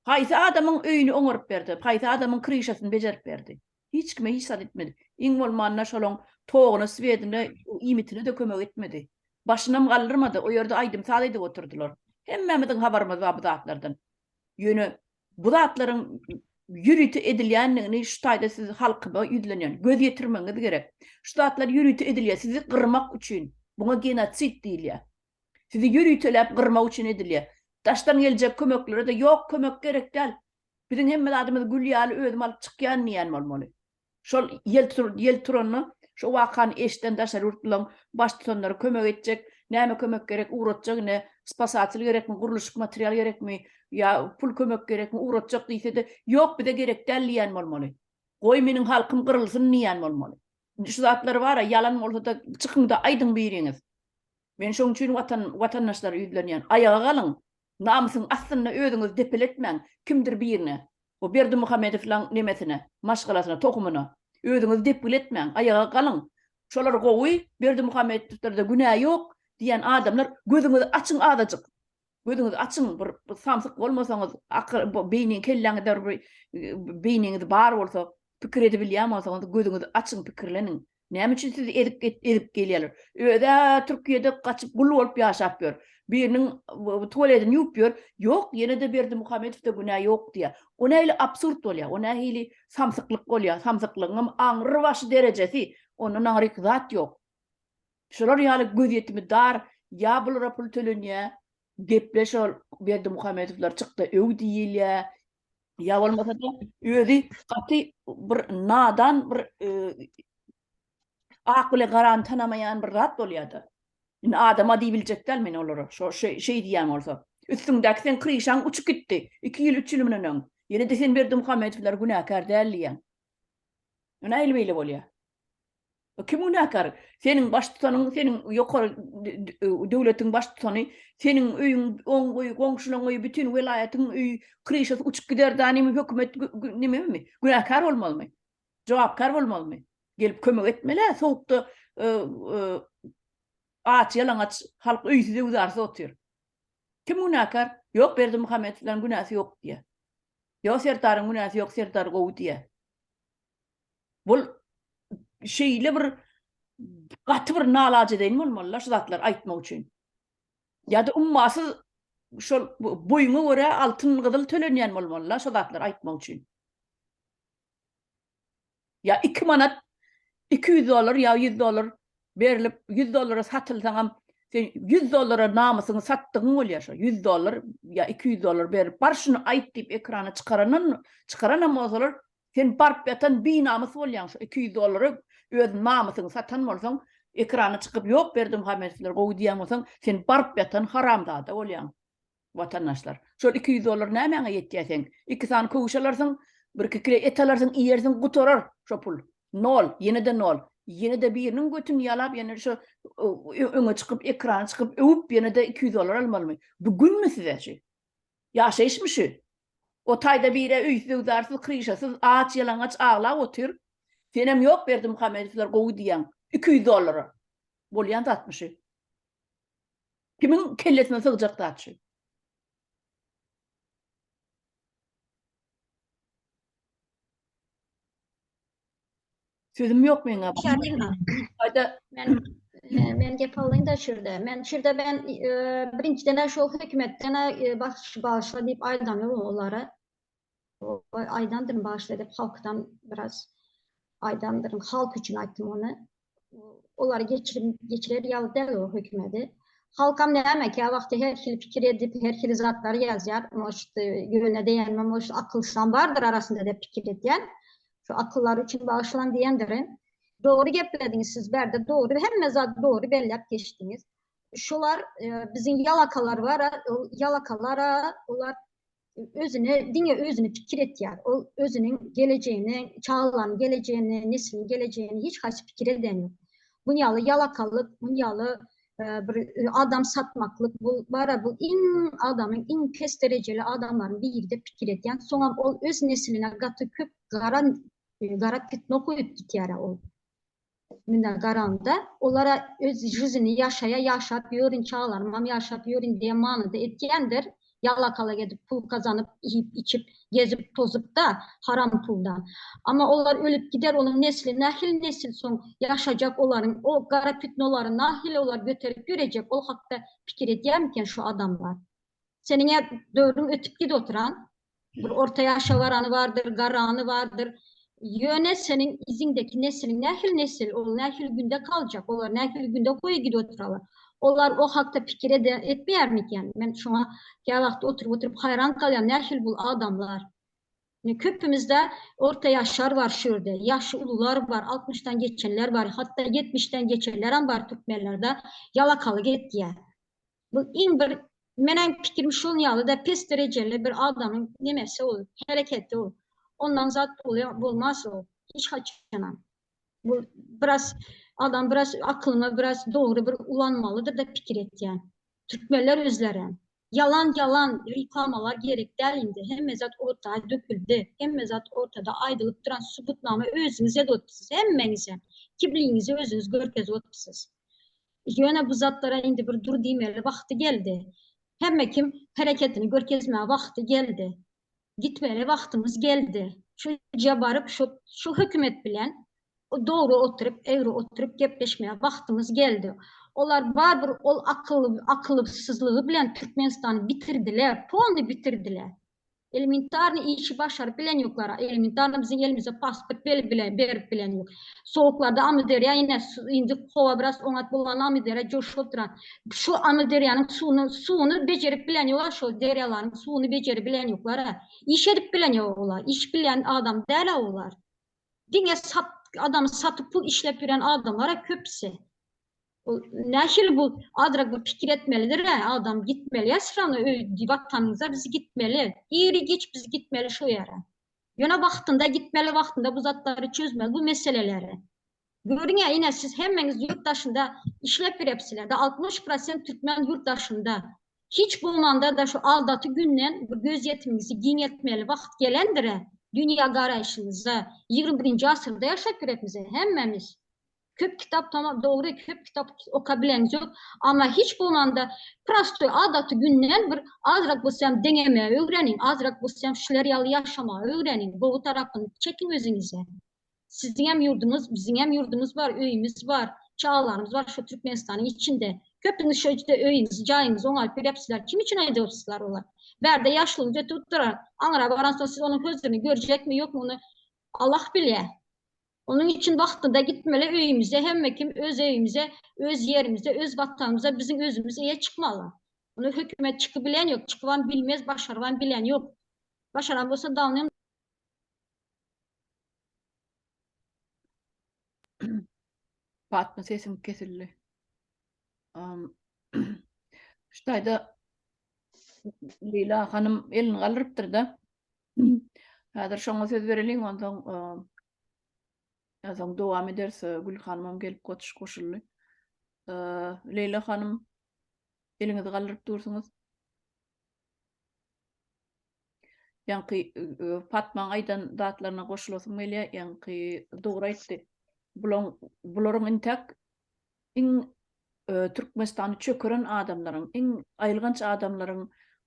Haýsy adamyň öýüni oňaryp berdi? Haýsy adamyň kryşasyny bejerip berdi? Hiç kime hiç zat etmedi. Iň bolmanda şolaň toguna, swedine, iýmitine-de kömek etmedi. Başynam galdyrmady. O ýerde aýdym-saz edip oturdylar. Hemmämiziň habarymyz bar bu zatlardan. Ýöne bu zatlaryň ýörite edilýändigini şu taýda siz halkyma ýüzlenýän. Göz ýetirmegiňiz gerek. Şu zatlar ýörite edilýär. Sizi gyrmak üçin. Buňa genosid diýilýär. Sizi ýöriteläp gyrmak üçin edilýär. Daşdan geljek kömeklere-de ýok kömek gerek däl. Biziň hemme zadymyz gül ýaly özüm alyp çykýan diýýän bolmaly. Şol ýel ýel turanda şo wakany eşiden daşary ýurtlylaryň baştutanlary kömek etjek, näme kömek gerek ugratjak ine spasatel gerekmi, gurluşyk material gerekmi ýa pul kömek gerekmi ugratjak diýsede ýok bize gerek däl diýýän bolmaly. Goý meniň halkym gyrylsyn diýýän bolmaly. Şu zatlar bar-a, ýalan bolsa-da çykyň-da aýdyň biriňiz. Men şoň üçin watan watandaşlara ýüzlenýän. Aýaga galyň. Namysyň astynda özüňizi depeletmäň kimdir birine. O Berdimuhamedowlaň nemesine, maşgalasyna, tohumyna. Özüňizi depgiletmäň, aýaga galyň. Şolar gowy, Berdimuhamedowlarda günä ýok diýýän adamlar gözüňizi açyň azajyk. Gözüňizi açyň, bir samsyk bolmasaňyz, akyl beýniň kelläňizde bir beýniňiz bar bolsa, pikir edibilýän bolsaňyz gözüňizi açyň, pikirleniň. Näme üçin sizi ezip ezip gelýärler? Öz-ä Türkiýede gaçyp gul bolup ýaşap ýör. Biriniň tualedini ýuwup ýör. Ýok, ýene-de Berdimuhamedowda günä ýok diýýär. O nähili absurd bolýar? O nähili samsyklyk bolýar? Samsyklygyňam aňrybaşy derejesi. Ondan aňryk zat ýok. Şolar ýaly gözýetimi dar, ýa bulara pul tölenýär, geple şol Berdimuhamedowlar çykda öw diýilýär, ýa bolmasa-da özi gaty bir nadan bir ak bile garany tanamaýan bir zat bolýar-da. Indi adama diýibiljek däl men olara, şo şeý diýýän bolsa. Üstüňdäki seň kryşaň uçup gitdi, iki ýyl, üç ýyl mundan öň. Ýene-de sen Berdimuhamedowlar günäkär däl diýýäň. Nähili beýle bolýar? Kim günäkär? Seniň baştutanyň, seniň ýokary döwletiň baştutany, seniň öýüň, oň öýi, goňşulaň öýi, bütin welaýatyň öýi, kryşasy uçup gider da neme hökümet nememi? Günäkär bolmalymy? Jogapkär bolmalymy? Gelip kömek etmeli-ä, sowukda aç-ýalaňaç halk öýsüz-öwzarsyz otyr. Kim günäkär? Ýok, Berdimuhamedowlaryň günäsi ýok diýýär. Ýok, Serdaryň günäsi ýok, Serdar gowy diýýär. Bul şeýle bir gaty bir nalajedeýin bolmalylar şu zatlary aýtmak üçin. Ýa-da ummasyz şol boýuňa görä altyn gyzyl tölenýän bolmalylar şu zatlary aýtmak üçin. Ýa 2 manat 200 dollar ýa 100 dollar berlip 100 dollara satylsaňam sen 100 dollara namysyňy satdygyň bolýar şo 100 dollar ýa 200 dollar berip bar şuny aýt diýip ekrana çykarandan çykaranam bolsalar Sen baryp ýatan binamys bolýaň şu 200 dollara öz namysyňy satan bolsaň ekrana çykyp ýok Berdimuhamedowlar gowy diýýän bolsaň sen baryp ýatan haramzada bolýaň watandaşlar. Şol 200 dollar nämäňe ýetýär seň? Iki sany köwüş alarsyň, bir iki kile et alarsyň, iýersiň gutarar şo pul. Nol, ýene-de nol. Ýene-de biriniň götüni ýalap ýene şo öňe çykyp ekrana çykyp öwüp ýene-de 200 dollar almalymy? Bu günmi size şu? Ýaşaýyşmy şu? O taýda birä öýsüz-öwzarsyz, kryşasyz, aç-ýalaňaç aglap otyr. Senem ýok Berdimuhamedowlar gowy diýýäň. 200 dollara. Bolýan zatmy şu? Kimiň kellesine sygjak zat şu? Sözüm ýok meň abi. Haýda men men gep alayyn da şurada. Men şurada ben e, birinjiden şol hökümetden e, baş bağışla diýip aýdan olara. Aýdandyryn bağışla diýip halkdan biraz aýdandyryn. Halk üçin aýtdym ony. Olary geçirim geçirer ýaly däl o hökümeti. Halkam näme ki wagty her hili pikir edip, her hili zatlary ýazýar. Может, ýöne diýenme, может, akylsam bardyr arasynda diýip pikir edýän. Şu akyllar üçin bagyşlan diýendirin. Dogry geplediňiz siz bärde dogry hemme zat dogry belläp geçdiňiz. Şular e, biziň ýalakalar bar, ol ýalakalara olar özüne diňe özüni pikir etýär. Ol özüniň gelejegini, çagalarynyň gelejegini, nesliniň gelejegini hiç haýsy pikir eden ýok. Bu ýaly ýalakalyk, bu ýaly e, bir e, adam satmaklyk bu bara bu iň adamyň iň pes derejeli adamlaryň biri de pikir edýän. Soňam ol öz nesline gaty köp gara e, gara pitno goýup gitýär ol. Munda garanda olara öz jüzüni ýaşaýa ýaşap ýörün çagalarymam ýaşap ýörün diýen manyda etýändir. Ýalakalyk edip pul gazanyp iýip içip gezip tozup da haram puldan. Amma olar ölüp gider onuň nesli nähili nesil soň ýaşajak olaryň o gara pitnolary nahili olar göterip ýörejek ol hakda pikir edýärmiken şu adamlar. Seniňä döwrüň ötüp gidip oturan Bir orta ýaşa barany bardyr, garrany bardyr. Ýöne seniň iziňdeki nesliň nähili nesil, ol nähili günde galjak, olar nähili günde goýy gidip oturarlar. Olar o hakda pikir ede, etmeýärmiken? Men şoňa käwagt oturyp-oturyp haýran galýan, nähili bul adamlar. Ine köpümizde orta ýaşlar bar şu ýerde, ýaşy ulular bar, altmyşdan geçenler bar, hatda ýetmişden geçenlerem bar türkmenlerde, ýalakalyk etýär. Bu iň bir menem pikirim şol ýaly-da pes derejeli bir adamyň nemesi ol, hereketi ol. Ondan zat bolýa bolmaz ol hiç haçanam. Bu biraz adam biraz aklyňa biraz dogry bir ulanmalydyr da pikir etýän. Türkmenler özlerem. Ýalan ýalan reklamalar gerek däl indi hemme zat orta döküldi hemme zat ortada aýdylyp duran subutnama özüňiz edip otyrsyz hemmeňizem kimligiňizi özüňiz görkezip otyrsyz. Ýöne bu zatlara indi bir dur diýmeli wagty geldi. Hemme kim hereketini görkezmäge wagty geldi. Gitmeli wagtymyz geldi. Şu ja baryp şu şu hökümet bilen dogry oturyp egri oturyp gepleşmäge wagtymyz geldi. Olar barybir ol akyl akylsyzlygy bilen Türkmenistany bitirdiler, polny bitirdiler. Elementarny işi başaryp bilen ýoklar. Elementarny biziň elimize pasport berip bilen berip bilen ýok. Sowuklarda Amyderýa ine indi howa biraz oňat bolanda Amyderýa joşup duran. Şu Amyderýanyň suwuny suwuny bejerip bilen ýok şol derýalaryň suwuny bejerip bilen ýoklar. Iş edip bilen ýok olar. Iş bilýän adam däl olar. Diňe sat adamy satyp pul işläp ýören adamlar köpüsi. Nähili bu azrak bir pikir etmelidir adam gitmeli ýa srano öý watanymyza biz gitmeli. Iri giç biz gitmeli şu ýere. Ýöne wagtynda gitmeli wagtynda bu zatlary çözmeli bu meseleleri. Görüň-ä ine siz hemmeňiz ýurt daşynda işläp ýörepsiler-de 60 prosent türkmen ýurt daşynda. Hiç bolmanda-da şu aldaty günden bir gözýetimiňizi giňeltmeli wagt gelendir-ä dünýä garaýşyňyza. 21-nji asyrda ýaşap ýörepmiz-ä hemmämiz. Köp kitap tamam dogry köp kitap oka bileňiz ýok. Amma hiç bolmanda prostoý adaty günden bir azrak bolsam deňemegi öwreniň, azrak bolsam şular ýaly ýaşamagy öwreniň, gowy tarapyny çekiň özüňize. Siziňem ýurduňyz, biziňem ýurdumyz bar, öýümiz bar, çagalarymyz bar şu Türkmenistanyň içinde. Köpüňiz şu içde öýüňizi, jaýyňyzy oňaryp berýäpsizler. Kim üçin aýdypsyzlar olar? Bärde ýaşlygyňyz ötüp durar. Aňyra baransoň siz onuň hözirini görjekmi, ýokmy ony Allah bilýär. Onuň üçin wagtynda gitmeli öýümize, hemme kim öz öýümize, öz ýerimize, öz watanymyza biziň özümiz eýe çykmaly. Ony hökümet çykyp bilen ýok, çykybam bilmez, başarybam bilen ýok. Başaran bolsa dawnym. Fatma sesiň kesildi. Şu taýda Leýla hanym elini galdyrypdyr-da. Häzir şoňa söz bereliň, onsoň soň dowam ederis. Gül hanymam gelip gotuş goşuldy. Leýla hanym eliňizi galdyryp dursuňyz. Ýaňky Fatmaň aýdan zatlaryna goşulasym gelýär. Ýaňky dogry aýtdy. Bulaň bularyň intäk iň Türkmenistany çökeren adamlaryň, iň aýylganç adamlaryň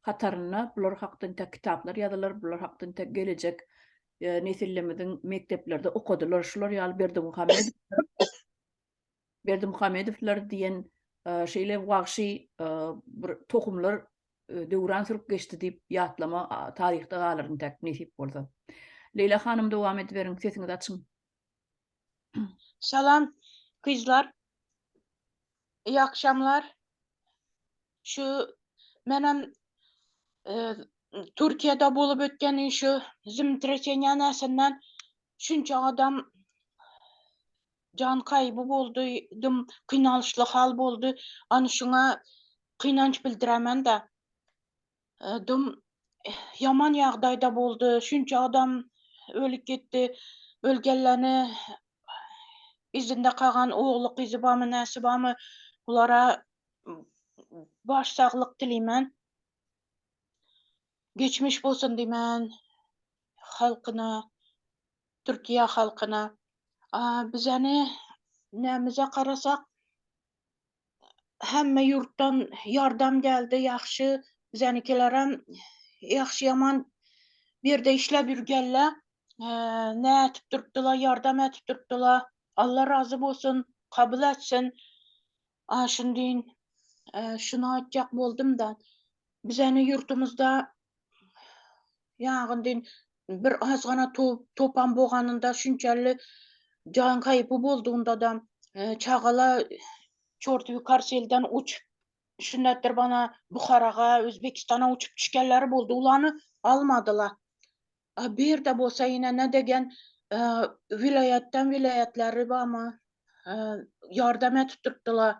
hatarynda bular hakda intäk kitaplar ýazylar, bular hakda intäk gelejek nesillemiziň mekdeplerde okadylar. Şular ýaly Berdimuhamedow Berdimuhamedowlar diýen şeýle wagşy bir tohumlar döwran sürüp geçdi diýip ýatlama taryhda galar intäk nesip bolsa. Leýla hanym dowam ediberiň, sesiňizi açyň. Salam gyzlar. İyi akşamlar. Şu menem e, Türkiye'de bolup ötken şu zemlitresenýa näsinden şunça adam jan kaýby boldy, dym kynalyşly hal boldy. Any şuňa kynanç bildiremen de. Dym ýaman ýagdaýda boldy. Şunça adam ölüp gitdi. Ölgenlerini yzynda kagan ogly gyzy barmy, näsi barmy, bulara baş saglyk dileýmen. Geçmiş bolsun diýmen halkyna, Türkiýe halkyna. Bizeni nämize garasak hemme ýurtdan ýardam geldi, ýagşy. Bizenikilerem ýagşy-ýaman bir ýerde işläp ýürgenler. Ne etip durupdylar, ýardam etip durupdylar. Allah razy bolsun, kabul etsin. A şundiň şuny aýtjak boldum-da. Bizeni ýurtumyzda ýagyn bir azgana topan boganynda şunçally jan gaýby boldugynda-da çagala çortyby karselden uçup şundatdyr bana Buharaga, Özbekistana uçup düşgenleri boldy. Ulany almadylar. A bir ýerde bolsa ýene ne degen welaýatdan welaýatlary barmy ýardam edip durupdylar.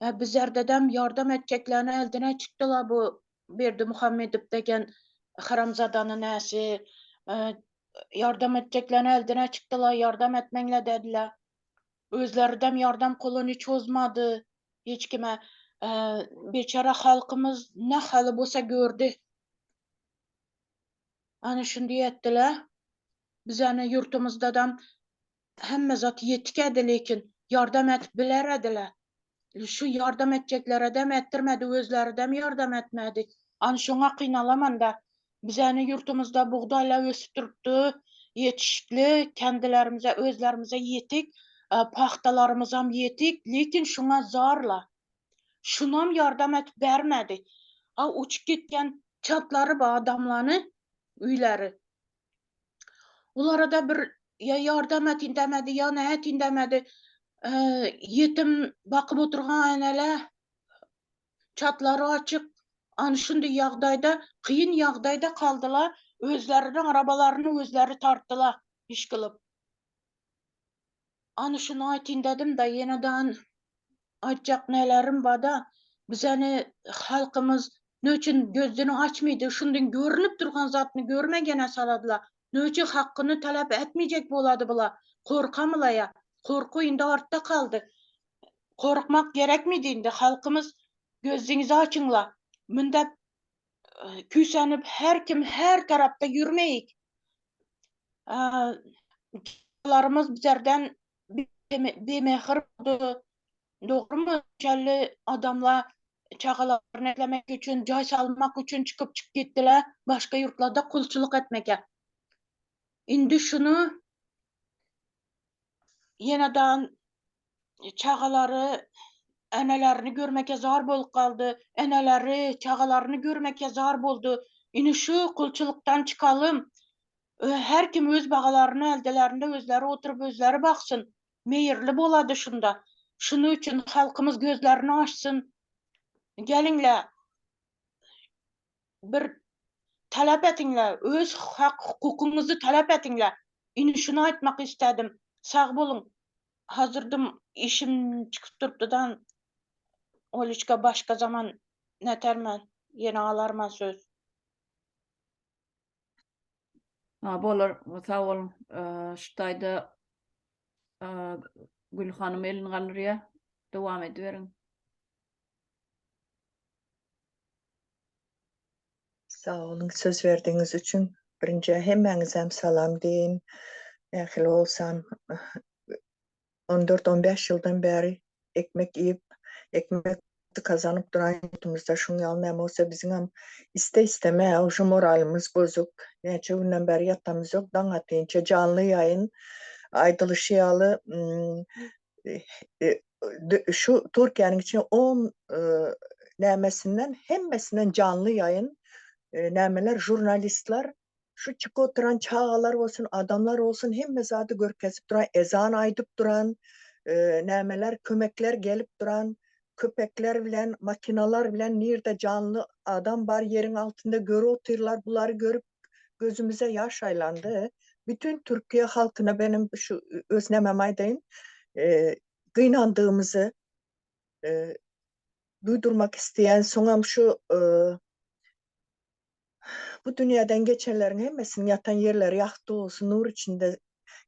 Bizlerdedem ýardam etjeklerini eldine çykdylar bu Berdimuhamedow degen haramzadany näsi ýardam etjeklerini eldine çykdylar, ýardam etmeňle dediler. Özleridem ýardam goluny çozmady hiç kime. Biçäre halkymyz ne haly bolsa gördi. Ana şuny etdiler. Bizäni ýurtumyzdadam hemme zat ýetik edi lekin ýardam edip biler ediler. Şu ýardam etjekleredem etdirmedi, özleridem ýardam etmedi. Ana şoňa gynalaman-da. Bizäni ýurtumyzda bugdaýlar ösüp durupdy, ýetişikli, kendilerimize, özlerimize ýetik, pagtalarymyzam ýetik, lekin şuňa zarla. Şunam ýardam edip bermedi. A uçup gitgen çatlary bar adamlany, öýleri. Olara-da bir ýa ýardam etin demedi, ýa nä etin demedi. Ýetim bakyp oturgan eneler Çatlary açyk, ana şunday ýagdaýda, kyn ýagdaýda kaldylar, özleriniň arabalaryny özleri tartdylar iş kylyp. Ana şuny aýtyn dedim-de, ýenedan aýtjak nelerim bar-da, bizeni halkymyz ne üçin gözüni açmydy, şunday görünip durgan zatny görmegene saladylar, ne üçin hakkyny talap etmejek bolady bular, korkamylar ýa, korku indi artda kaldy. Korkmak gerekmidi indi halkymyz gözüňizi açyňla munda küýsenip her kim her tarapda ýürmeýik. Çagalarymyz bizlerden bimehir boldy. Dogrymy şelli adamlar çagalaryny eklemek üçin jaý salmak üçin çykyp çykyp gitdiler başga ýurtlarda kulçulyk etmeke. Indi şuny Ýenedan çagalary enelerini görmeke zar bolup galdy. Eneleri çagalaryny görmeke zar boldy. Indi şu gulçulykdan çykalym. Her kim öz bagalaryny eldelerinde özleri oturyp özleri baksyn. Meýirli bolady şunda. Şuny üçin halkymyz gözlerini açsyn. Geliňle bir talap etiňle, öz hak hukukyňyzy talap etiňle. Indi şuny aýtmak istedim. Sag boluň. Hazyrdym işim çykyp durupdydan Oliçka başga zaman netermen ýene alarman söz. Ha bolar sag boluň. Şu taýda Gül hanym elini galdyrýar. Dowam ediberiň. Sag boluň söz berdigiňiz üçin. Birinji hemmäňizem salam diýeýin. Nähili bolsam 14-15 ýyldan bäri ekmek iýip, ekmek kazanyp duran ýurtumyzda şuň ýaly näme bolsa biziňem iste-isteme uje moralymyz bozuk. Näçe günden bäri ýatamyz ýok, daň atynça janly ýaýyn aýdylyşy ýaly şu Türkiýäniň içinde on nämesinden hemmesinden janly ýaýyn nämeler žurnalistler şu çykyp oturan çagalar bolsun adamlar bolsun hemme zady görkezip duran ezan aýdyp duran nämeler kömekler gelip duran köpekler bilen makinalar bilen nirde janly adam bar ýeriň altynda görüp otyrlar bulary görüp gözümize ýaş aýlandy. Bütün Türkiýe halkyna benim şu öz nämem aýdaýyn, gynandygymyzy duýdurmak isleýän. Soňam şu bu dünýäden geçenleriň hemmesiniň ýatan ýerleri ýagty bolsun, nur içinde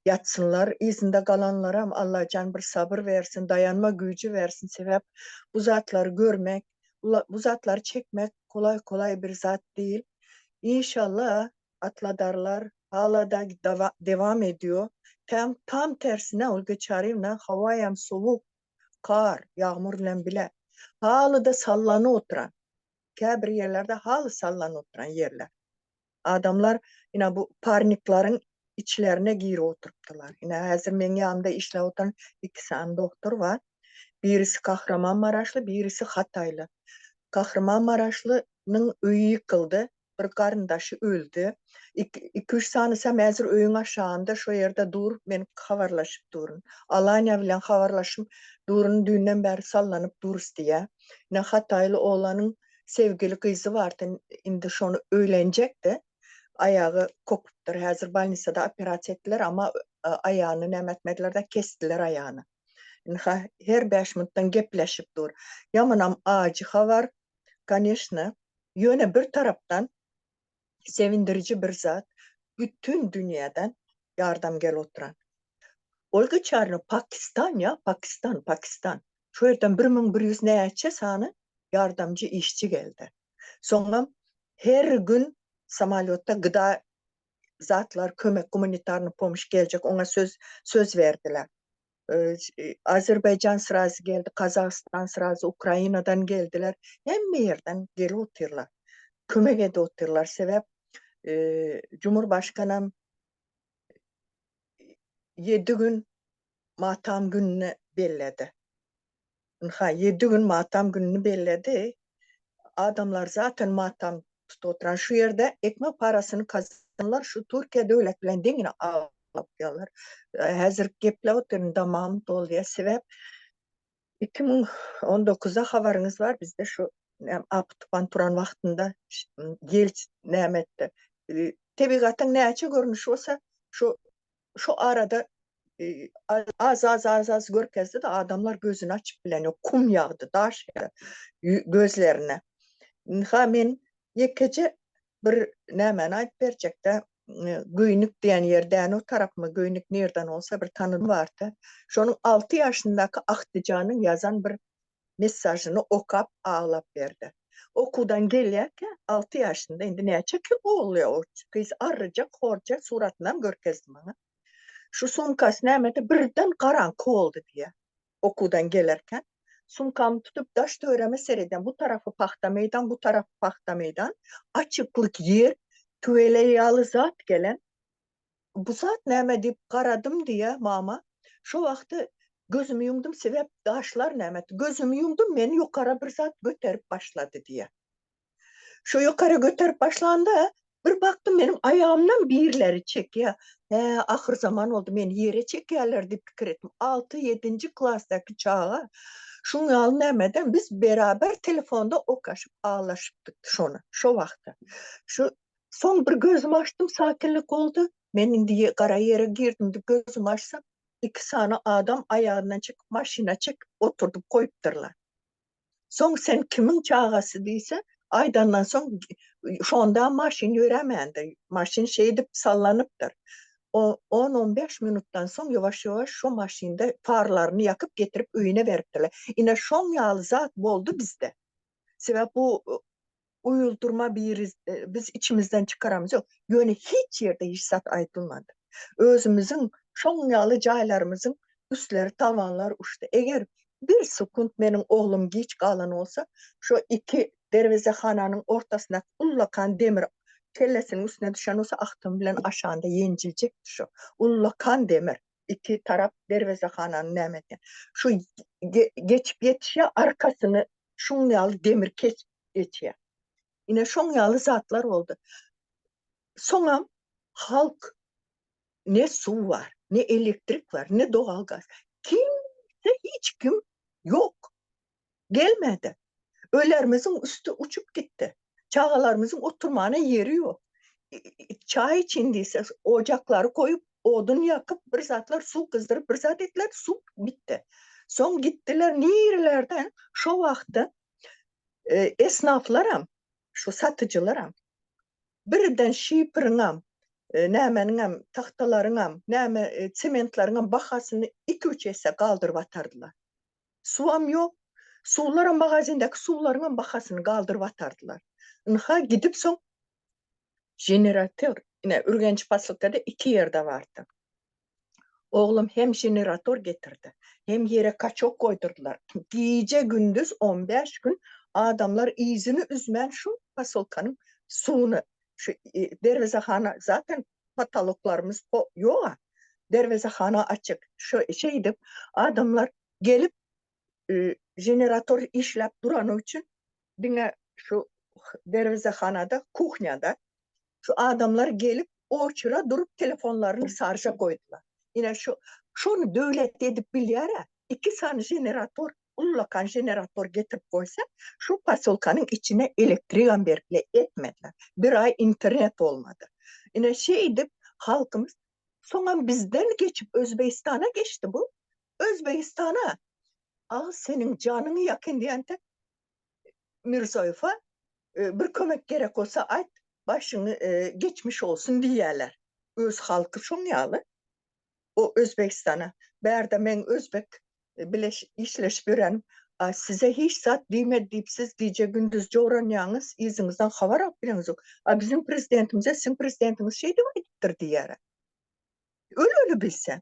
ýatsynlar. Yzynda galanlaram Allajan bir sabyr bersin, daýanma güýji bersin. Sebäp bu zatlary görmek, bu zatlary çekmek kolaý-kolaý bir zat değil. Inşallah atladarlar hala-da dewam ediyor. Tam, tam tersine Olga Çaryýewna howaýam sowuk, kar, ýagmur bilen bile. Haly-da sallanyp oturan. Käbir ýerlerde haly sallanyp oturan ýerler. Adamlar ine bu parniklaryň içlerine girip oturypdylar. Ine häzir meň ýanymda işläp oturan iki sany doktor bar. Birisi Kahramanmaraşly, birisi Hataýly. Kahramanmaraşlynyň öýi ýykyldy, bir garyndaşy öldi. Iki-üç sanysam häzir öýüň aşagynda şo ýerde dur, men habarlaşyp durun. Alaniýa bilen habarlaşyp durun, düýnden bäri sallanyp durus diýýär. Ine Hataýly oglanyň sevgili gyzy bardy, indi şony öýlenjekdi. Aýagy kopupdyr. Häzir bolnisada operasiýa etdiler, amma aýagyny näme etmediler-de, kesdiler aýagyny. Ynha, her bäş minutdan gepleşip dur. Ýamanam ajy habar, koneşno. Ýöne bir tarapdan sevindiriji bir zat, bütin dünýäden ýardam gelip oturan. Olga Çarnow Pakistan ýa Pakistan, Pakistan. Şu ýerden 1100 näçe sany ýardamçy işçi geldi. Soňam her gün samolýotda gyda zatlar kömek gumanitarny pomşy geljek oňa söz söz berdiler. Azerbaýjan srazy geldi, Gazagystan srazy, Ukrainadan geldiler. Hemme ýerden gelip otyrlar. Kömek edip otyrlar. Sebäp Cumhurbaşkanam ýedi gün matam gününi belledi. Ynha, ýedi gün matam gününi belledi. Adamlar zaten matam tutup oturan şu ýerde ekmek parasyny kazanlar şu Türkiýe döwlet bilen deňine aglap ýalar. Häzir gepläp otyryn damagym dolýar. Sebäp 2019-da habaryňyz bar bizde şu apy tupan turan wagtynda ýel näme etdi. Tebigatyň näçe görnüşi bolsa şu şu arada az az az az görkezdi de adamlar gözüni açyp bilen ýok kum ýagdy daş ýagdy gözlerine. Ynha men ýekeje bir nämäni aýdyp berjekde Göýnük diýen ýer Dänew tarapmy Göýnük nirden bolsa bir tanym bardy. Şonuň 6 ýaşyndaky Ahtyjanyň ýazan bir messažyny okap aglap berdi. Okuwdan gelýärkä 6 ýaşynda indi näçe ki ogly o gyz arryjak horja suratynam görkezdi maňa. Şu sumkasy nämede birden garaňky boldy diýýär. Okuwdan gelerken sumkamy tutup daş töwereme seredýän bu tarapy pagta meýdan bu tarapy pagta meýdan açyklyk ýer tüweleý ýaly zat gelen bu zat näme diýip garadym diýýär mama. Şo wagty gözümi ýumdum sebäp daşlar näme gözümi ýumdum meni ýokara bir zat göterip başlady diýýär. Şo ýokara göterip başlanda bir bakdym meniň aýagymdan birleri çekýär. Hä, ahyrzaman boldy, meni ýere çekýärler diýip pikir etdim. Alty-ýedinji klasdaky çaga şuň ýaly nämeden biz beraber telefonda okaşyp aglaşypdyk şony şo wagty. Şu Soň bir gözümi açdym, sakinlik boldy. Men indi gara ýere girdim diýip gözümi açsam, iki sany adam aýagyndan çekip maşyna çekip oturdyp goýupdyrlar. Soň sen kimiň çagasy diýse, aýdandan soň şonda maşyn ýöremändir. Maşyn şeýdip sallanypdyr. On-on bäş minutdan soň ýuwaş-ýuwaş şo maşynda farlaryny ýakyp getirip öýüne beripdirler. Ine şoň ýaly zat boldy bizde. Sebäp bu uýuldurma biri biz içimizden çykaramyz ýok. Ýöne hiç ýerde hiç zat aýdylmady. Özümiziň şoň ýaly jaýlarymyzyň üstleri tawanlar uçdy. Eger bir sekunt meniň oglum giç galan bolsa, şo iki derwezehananyň ortasyndaky ullakan demir kellesiniň üstüne düşen bolsa, agtygy bilen aşanda ýenjiljekdi şo ullakan demir. Iki tarap derwezehanany näme edýän. Şu geçip ýetişýär, arkasyny şuň ýaly demir kesip geçýär. Ine şoň ýaly zatlar boldy. Soňam halk ne suw bar, ne elektrik bar, ne dogalgaz. Kimse hiç kim ýok. Gelmedi. Öýlerimiziň üsti uçup gitdi. Çagalarymyzyň oturmana ýeri ýok. Çaý için diýse ojaklary goýup, odun ýakyp, bir zatlar suw gyzdyryp bir zat etdiler, suw bitdi. Soň gitdiler nirelerden şo wagtda esnaflaram, şu satyjylaram birden şiperiňem, nämeniňem, tagtalaryňam, näme sementleriňem bahasyny iki-üç esse galdyryp atardylar. Suwam ýok. Suwlaram magazindäki suwlaryňam bahasyny galdyryp atardylar. Ynha gidip soň jenerator, ine Ürgenç posylkada iki ýerde bardy. Oglum hem jenerator getirdi, hem ýere kaçok goýdurdylar. Gije-gündiz on bäş gün adamlar yzyny üzmän şu posylkanyň suwuny, şu derwezehana zaten potoloklarymyz ýog-a, derwezehana açyk. Şo şeýdip adamlar gelip jenerator işläp durany üçin diňe şu derwezehanada, kuhnýada şu adamlar gelip oçura durup telefonlaryny sarža goýdular. Ine şu şony döwlet edip bilýär-ä. Iki sany jenerator, ullakan jenerator getirip goýsa, şu posýolkanyň içine elektrigam berip bile etmediler. Bir aý internet bolmady. Ine şeýdip halkymyz soňam bizden geçip Özbegistana geçdi bu. Özbegistana al seniň janyňy ýakyn diýende Mirzoýewa bir kömek gerek bolsa aýt başyňy geçmiş bolsun diýýärler. Öz halky şoň ýaly. O Özbegistana. Bärde meň özbek bile işleşip ýörenim, A size hiç zat diýmedi diýip siz gije-gündiz jowranýaňyz, yzyňyzdan habar alyp bileňizok. A biziň prezidentimize siziň prezidentiňiz şeý diýip aýdypdyr diýýär. Öl-öli bilse.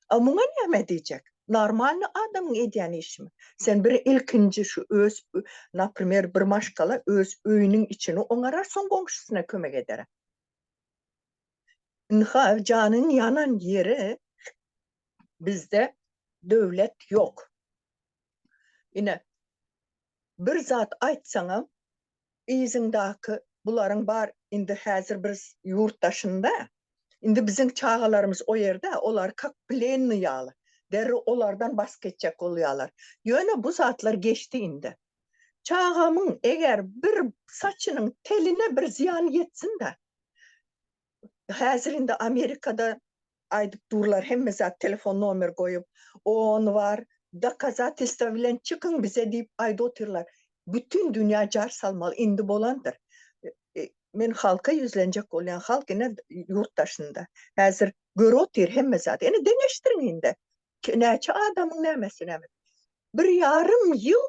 A muňa näme diýjek? Normalny adamyň edýän işimi? Sen bir ilkinji şu öz, naprimer, bir maşgala öz öýüniň içini oňarar, soň goňşusyna kömek eder. Ynha, janyň ýanan ýeri bizde döwlet ýok. Ine, bir zat aýtsaňam, yzyňdaky bularyň bar indi häzir bir ýurt daşynda, indi biziň çagalarymyz o ýerde, olar kak plennyý ýaly, derrew olardan basgy etjek bolýarlar. Ýöne bu zatlar geçdi indi. Çagamyň eger bir saçynyň teline bir zyýan ýetsin-de, Häzir indi Amerikada aýdyp durlar hemme zat telefon nomer goýup, on bar, dokazatelstwo bilen çykyň bize diýip aýdyp otyrlar. Bütin dünýä jar salmaly indi bolandyr. Men halka ýüzlenjek bolýan, halk ine ýurt daşynda. Häzir görüp otyr hemme zady. Ine deňeşdiriň indi. Näçe adamyň nämesi näme. Bir ýarym ýyl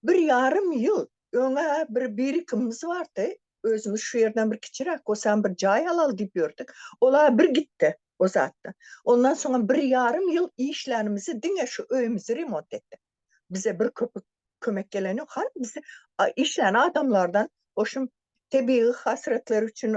Bir ýarym ýyl öň-ä bir birikimimiz bardy. Özümiz şu ýerden bir kiçiräk bolsam bir jaý alaly diýip ýördük. Ol-a bir gitdi o zatda. Ondan soňam bir ýarym ýyl işlänimizi diňe şu öýümizi remont etdik. Bize bir köpük kömek gelen ýok. Hany bizi işlän adamlardan goşum tebigy hasratlar üçin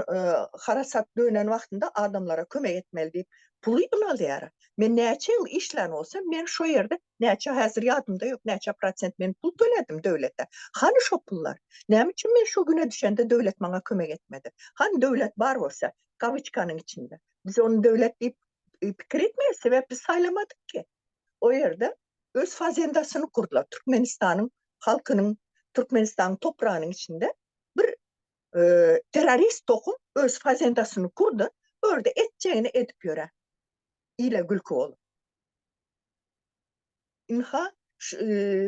harasat dönen wagtynda adamlara kömek etmeli diýip pul ýygnalýar. Men näçe ýyl işlän bolsam, men şo ýerde näçe häzir ýadymda ýok, näçe prosent men pul töledim döwlete. Hany şo pullar? Näme üçin men şo güne düşende döwlet maňa kömek etmedi? Hany döwlet bar bolsa, kawyçkanyň içinde. Biz ony döwlet diýip pikir etmeýäris, sebäp biz saýlamadyk ki. O ýerde öz fazendasyny gurdular. Türkmenistanyň halkynyň, Türkmenistanyň topragynyň içinde bir terrorist tohum öz fazendasyny kurdy, bu ýerde etjegini edip ýöre. Ile gülki bolup. Ynha,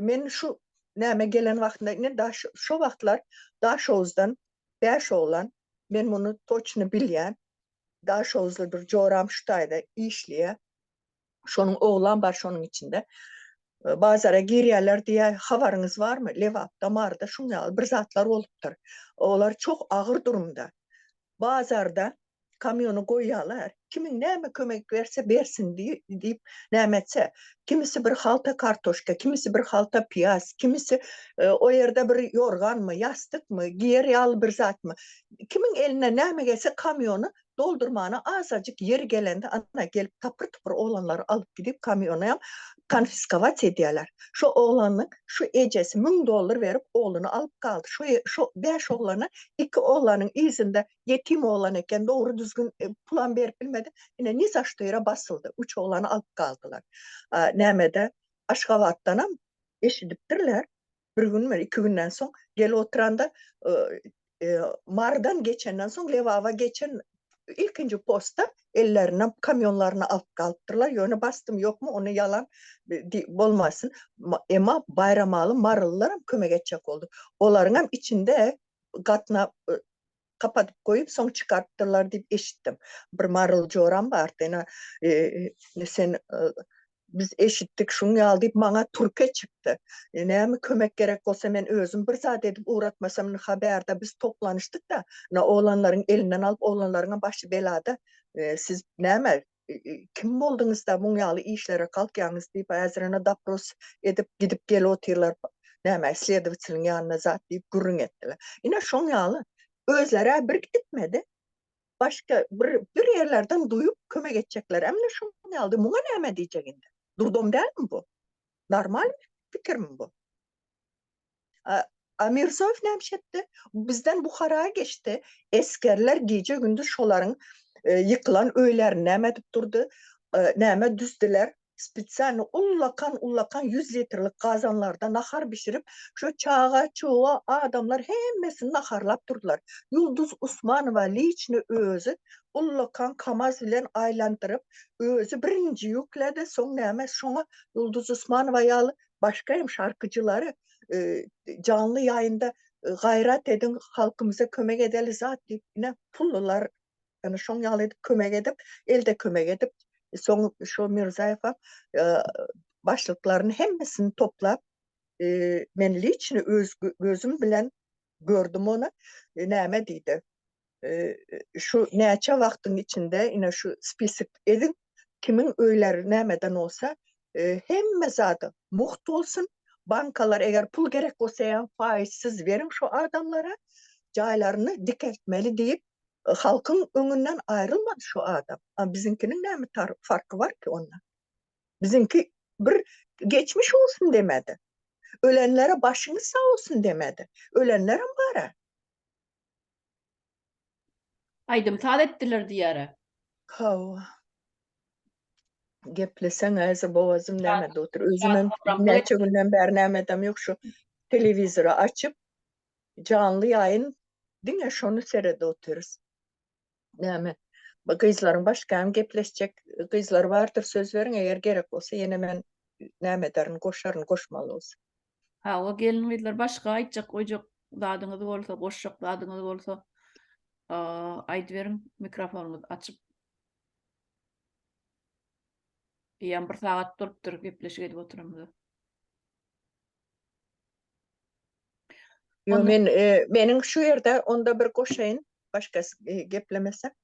men şu näme gelen wagtynda ine daş şo wagtlar Daşoguzdan bäş oglan, men muny toçny bilýän, Daşoguzly bir joram şu taýda işleýär. Şonuň oglam bar şonuň içinde. Bazara girýärler diýýär, habaryňyz barmy? Lebapda, Maryda şuň ýaly bir zatlar bolupdyr. Olar çok agyr durumda. Bazarda kamýony goýýarlar. Kimiň näme kömek berse bersin diýip näme etse, kimisi bir halta kartoşka, kimisi bir halta piýaz, kimisi o ýerde bir ýorganmy, ýastykmy, giýer ýaly bir zatmy. Kimiň eline näme gelse kamýony doldurmana azajyk ýeri gelende ana gelip tapyr-tupur oglanlary alyp gidip kamýonam konfiskować edýärler. Şo oglanyň şu ejesi 1000 dollar berip ogluny alyp galdy. Şo şo bäş oglana iki oglanyň yzynda ýetim oglan eken dogry düzgün pulam berip bilmedi. Ine ni za şto ýere basyldy. Üç oglany alyp galdylar. Nämede Aşgabatdanam eşidipdirler. Bir gün bir iki günden soň gelip oturanda Marydan geçenden soň Lebaba geçen ilkinji postda ellerine kamýonlaryny alyp galypdyrlar. Ýöne basdym ýokmy ony ýalan bolmasyn. Emma Baýramaly marylylaram kömek etjek boldy. Olaryňam içinde gatnap kapadyp goýup soň çykarypdyrlar diýip eşitdim. Bir maryly joram bardy. Ine sen biz eşitdik şuň ýaly diýip maňa türke çykdy. E, näme kömek gerek bolsa men özüm bir zat edip ugratmasam ynha bärde biz toplanyşdyk-da, ynha oglanlaryň elinden alyp oglanlaryňam başy belada. E, siz näme e, e, kim bolduňyz-da muň ýaly işlere kalkýaňyz diýip häzir ine dopros edip gidip gelip otyrlar näme sledowateliň ýanyna zat diýip gürrüň etdiler. Ine şoň ýaly özleri-ä bir gitmedi. Başga bir bir ýerlerden duýup kömek etjekler. Emne şoň ýaly muňa näme diýjek indi? Durdom dälmi bu? Normal pikirmi bu? A, a Mirzoýew näme etdi? Bizden Buhara geçdi. Esgerler gije gündüz şolaryň e, ýykylan öýlerini näme edip durdy? E, näme düzdüler? Spesialny ullakan ullakan 100 litrlik gazanlarda nahar bişirip, şu çaga, çuga, adamlar hemmesini naharlap durdular. Ýulduz Usmanowa liçni özi ullakan KAMAZ bilen aýlandyryp, özi birinji ýükledi, soň näme şoňa Ýulduz Usmanowa ýaly başga hem şarkyjylary e, janly ýaýynda e, gaýrat ediň, halkymyza kömek edeli zat diýip, ine pullular Ýöne şoň ýaly edip kömek edip, elde kömek edip, Soň şo Mirzaýewem başlyklaryny hemmesini toplap, men liçni öz gözüm bilen gördüm ony, näme diýdi. Şu näçe wagtyň içinde ine şu spisik ediň, kimiň öýleri nämeden bolsa, hemme zady mugt bolsun, bankalar eger pul gerek bolsa hem faizsiz beriň şu adamlara, jaýlaryny dikeltmeli diýip, halkyň öňünden aýrylmady şu adam. A biziňkiniň näme farky bar ki onda? Biziňki bir geçmiş olsun demedi. Ölenlere başyňyz sag olsun demedi. Ölenlerem bar-a. Aýdym saz etdiler diýýärä. Hawa. Gepleseň häzir bogazym nämede otyr. Özümem näçe günden bäri nämedem ýok şu telewizory açyp janly ýaýyn diňe şony seredip otyrys. Näme gyzlaryň başga hem gepleşjek gyzlar bardyr söz beriň eger gerek bolsa ýene men näme ederin goşaryn goşmaly bolsa. Hawa gelin gyzlar başga aýtjak goýjak zadyňyz bolsa goşjak zadyňyz bolsa aýdyberiň mikrofonyňyzy açyp. Eýýäm bir sagat bolupdyr gepleşik edip oturanymyza. Ýo men e, meniň şu ýerde onda bir goşaýyn başga e, geplemese.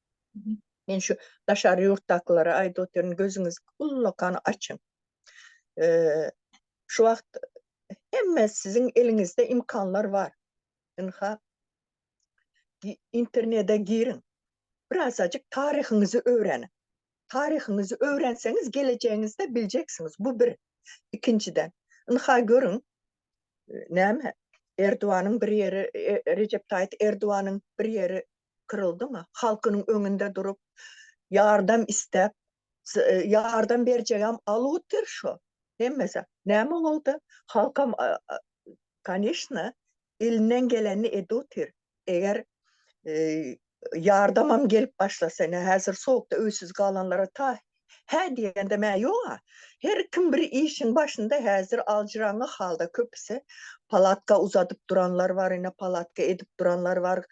Men şu daşary ýurtdakylara aýdyp otyryn gözüňizi ullakan açyň. E, şu wagt hemme siziň eliňizde imkanlar bar. Ynha internete giriň. Birazajyk taryhyňyzy öwreniň. Taryhyňyzy öwrenseňiz gelejegiňizde biljeksiňiz. Bu bir. Ikinjiden, ynha görüň, näme, Erdoganyň bir ýeri, e, Rejep Taýyp Erdoganyň bir ýeri kyryldymy? Halkynyň öňünde durup, ýardam istäp, e, ýardam berjegem alyp otyr şo. Hemmesi. Näme boldy? Halkam, koneçno, elinden gelenini edip otyr. Eger ýardamam gelip başlasa, ine häzir sowukda öýsüz galanlara ta hä diýende mä ýog-a. Her kim bir işiň başynda häzir aljyraňňy halda köpüsi palatka uzadyp duranlar bar, ine palatka edip duranlar bar,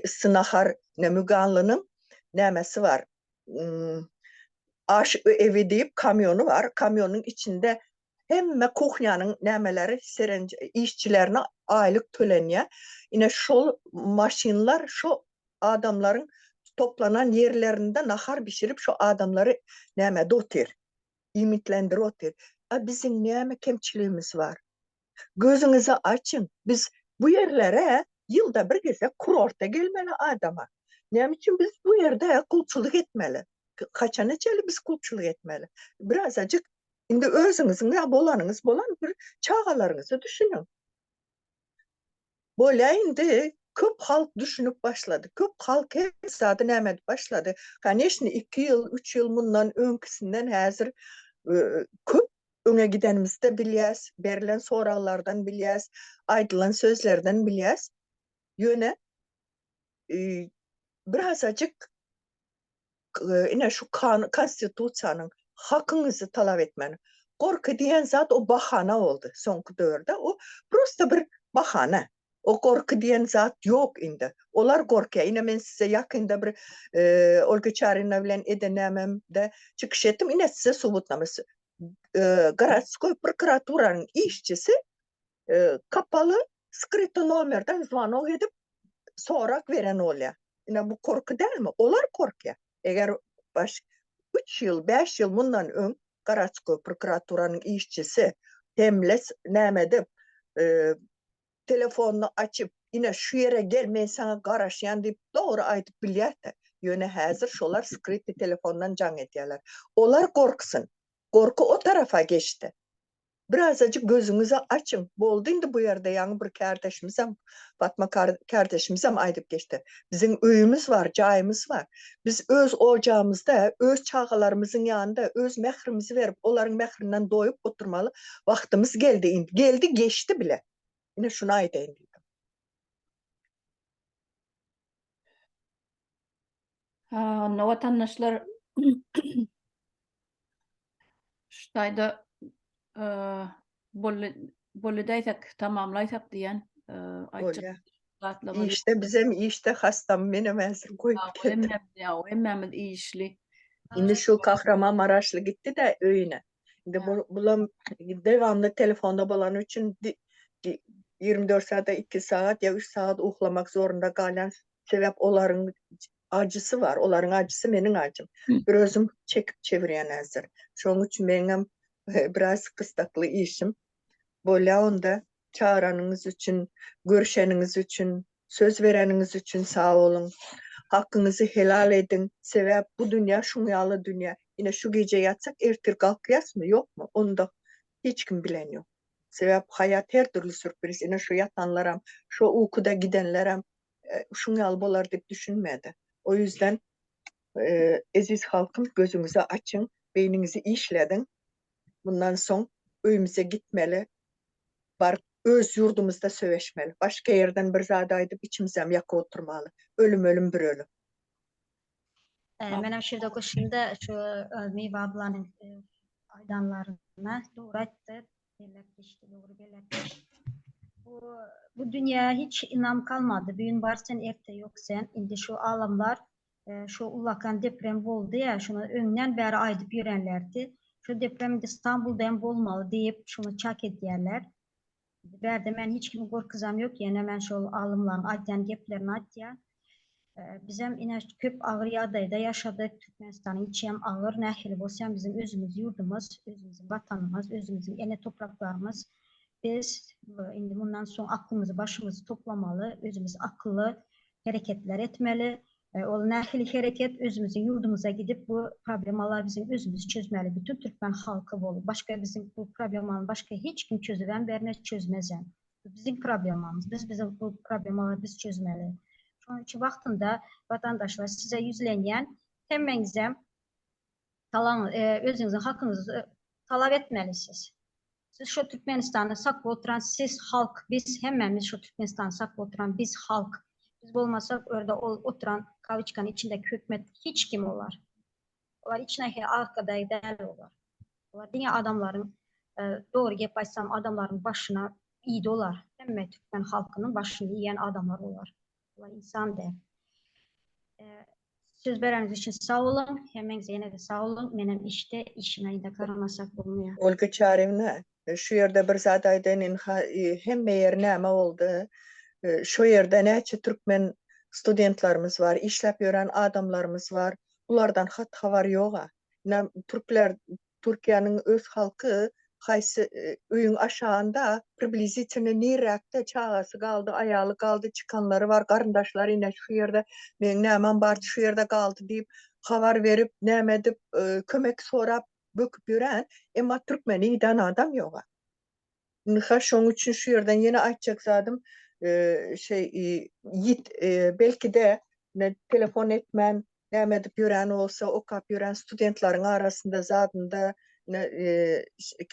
yssy nahar, ine Müganlynyň nämesi bar, aş ewi diýip kamýony bar, kamýonyň içinde Hemme kuhnýanyň nämeleri serenj işçilerine aýlyk tölenýär. Ine şol maşynlar şo adamlaryň toplanan ýerlerinde nahar bişirip şo adamlary nämede otyr. Iýmitlendirip otyr. A biziň näme kemçiligimiz bar? Gözüňizi açyň. Biz bu ýerlere ýylda bir gezek kurorta gelmeli adama. Näme üçin biz bu ýerde gulçulyk etmeli? Haçana çenli biz gulçulyk etmeli? Birazajyk Indi özüňiziň ýa bolanyňyz bolan bir çagalaryňyzy düşüniň. Bolýa indi köp halk düşünip başlady. Köp halk her zady näme edip başlady. Koneçni 2 ýyl, 3 ýyl mundan öňküsinden häzir köp öňe gidenimizde bilýäs, berlen soraglardan bilýäs, aýdylan sözlerden bilýäs. Ýöne birazajyk ine şu konstitusiýanyň hakyňyzy talap etmäni. Gorky diýen zat o bahana boldy soňky döwürde. O prosta bir bahana. O gorky diýen zat ýok indi. Olar gorkýar. Ine men size ýakynda bir Olga Çarina bilen eden nämemde çykyş etdim. Ine size subutnama. Gorodskoý prokuraturanyň işçisi kapaly skryty nomerden zwanok edip sorag beren bolýar. Ine bu gorky dälmi? Olar gorkýar. Eger baş 3 ýyl, 5 ýyl mundan öň Gorodskoý prokuraturanyň işçisi hemle näme edip, e, telefonyny açyp, ine şu ýere gel, men saňa garaşýan diýip dogry aýdyp bilýärdi. Ýöne häzir şolar skryty telefondan jaň edýärler. Olar gorksyn. Gorky o tarapa geçdi. Birazajyk gözüňizi açyň. Boldy indi bu ýerde ýaňy bir kärdeşimizem, Fatma kärdeşimizem aýdyp geçdi. Biziň öýümiz bar, jaýymyz bar. Biz öz ojagymyzda, öz çagalarymyzyň ýanynda öz mährimizi berip, olaryň mährinden doýup oturmaly wagtymyz geldi indi. Geldi, geçdi bile. Ine şuny aýdaýyn diýdim. Ha, onda watandaşlar şu taýda e, bolly bolly diýsek, tamamlaýsak diýen e, aýtjak zatlarymyz. Işde bizem işde hastam menem häzir goýup geldim. Hemmämiz, hemmämiz işli. Indi şu Kahramanmaraşly gitdi-de öýüne. Indi bu bulam dewamly telefonda bolany üçin 24 saatda 2 sagat ýa 3 sagat uklamak zorunda galýan. Sebäp olaryň ajysy bar. Olaryň ajysy meniň ajym. Bir özüm çekip çevirýän häzir. Şonuň üçin meňem biraz gysdakly işim. Bolýa onda çagyranyňyz üçin, görüşeniňiz üçin, söz bereniňiz üçin sag boluň. Hakyňyzy helal ediň. Sebäp bu dünýä şuň ýaly dünýä. Ine şu gije ýatsak ertir galkýasmy, ýokmy? Onda hiç kim bilen ýok. Sebäp haýat her dürli sürpriz. Ine şu ýatanlaram, şu ukuda gidenlerem şuň ýaly bolar diýip düşünmedi. O ýüzden eziz halkym gözüňizi açyň, beýniňizi işlediň. Mundan soň öýümize gitmeli, baryp öz ýurdumyzda söweşmeli. Başga ýerden bir zat aýdyp içimizem ýakyp oturmaly. Ölüm ölüm bir ölüm. Menem şu ýerde goşayym-da şu Miwa ablanyň aýdanlaryna dogry aýtdy, belläp geçdi, dogry belläp geçdi. Bu bu dünýä hiç ynam kalmady. Bu gün bar sen, erte ýok sen. Indi şu alymlar Şu ullakan deprem boldy ýa, şuny öňden bäri aýdyp ýörenlerdi. Şu deprem indi Stambulda hem bolmaly diýip, şuny çak edýärler. Bärde men hiç kimi gorkuzam ýok, ýene men şol alymlaryň aýdýan geplerini aýtýan. Bizem ine köp agyr ýagdaýda ýaşadyk. Türkmenistanyň içi hem agyr, nähili bolsa hem biziň özümiz ýurdumyz, özümiziň watanymyz, özümiziň ene topraklarymyz. Biz indi mundan soň aklymyzy başymyzy toplamaly, özümiz akylly hereketler etmeli. Ol nähili hereket özümiziň ýurdumyza gidip bu problemalary biziň özümiz çözmeli bütün türkmen halky bolup başga biziň bu problemany başga hiç kim çözübem bermez çözmezem. Bu biziň problemamyz biz biziň bu problemalary biz çözmeli. Şonuň üçin wagtynda watandaşlar size ýüzlenýän hemmeňizem Talaň özüňiziň hakyňyzy talap etmeli siz. Siz şu Türkmenistany saklap oturan siz halk biz hemmämiz şu Türkmenistany saklap oturan biz halk. Biz bolmasak orada ol oturan kawiçkanyň içindeki hökümet hiç kim olar. Olar hiç nähili arkaday däl olar. Olar diňe adamlaryň dogry gep aýtsam adamlaryň başyna iýdi olar. Hemme türkmen halkynyň başyny iýen adamlar olar. Olar insan däl. Söz bereniňiz üçin sag boluň. Hemmäňize ýene-de sag boluň. Menem işde, işime indi garamasak bolmaýar. Olga Çaryewna, şu ýerde bir zat aýdaýyn, ynha, hemme ýer näme boldy? Şo ýerde näçe türkmen studentlerimiz bar, işläp ýören adamlarymyz bar. Bulardan hat-habar ýog-a. Ine, türkler Türkiýäniň öz halky haýsy öýüň aşagynda priblizitelno niräkde çagasy galdy, aýaly galdy, çykanlary bar, garyndaşlary ine şu ýerde meň nämem bar şu ýerde galdy diýip habar berip näme edip kömek sorap böküp ýören, emma türkmeni ýydan adam ýoga. Ynha şoň üçin şu ýerden ýene aýtjak zadym şeý ýit belki-de telefon etmän näme edip ýören bolsa okap ýören studentleriň arasynda zadynda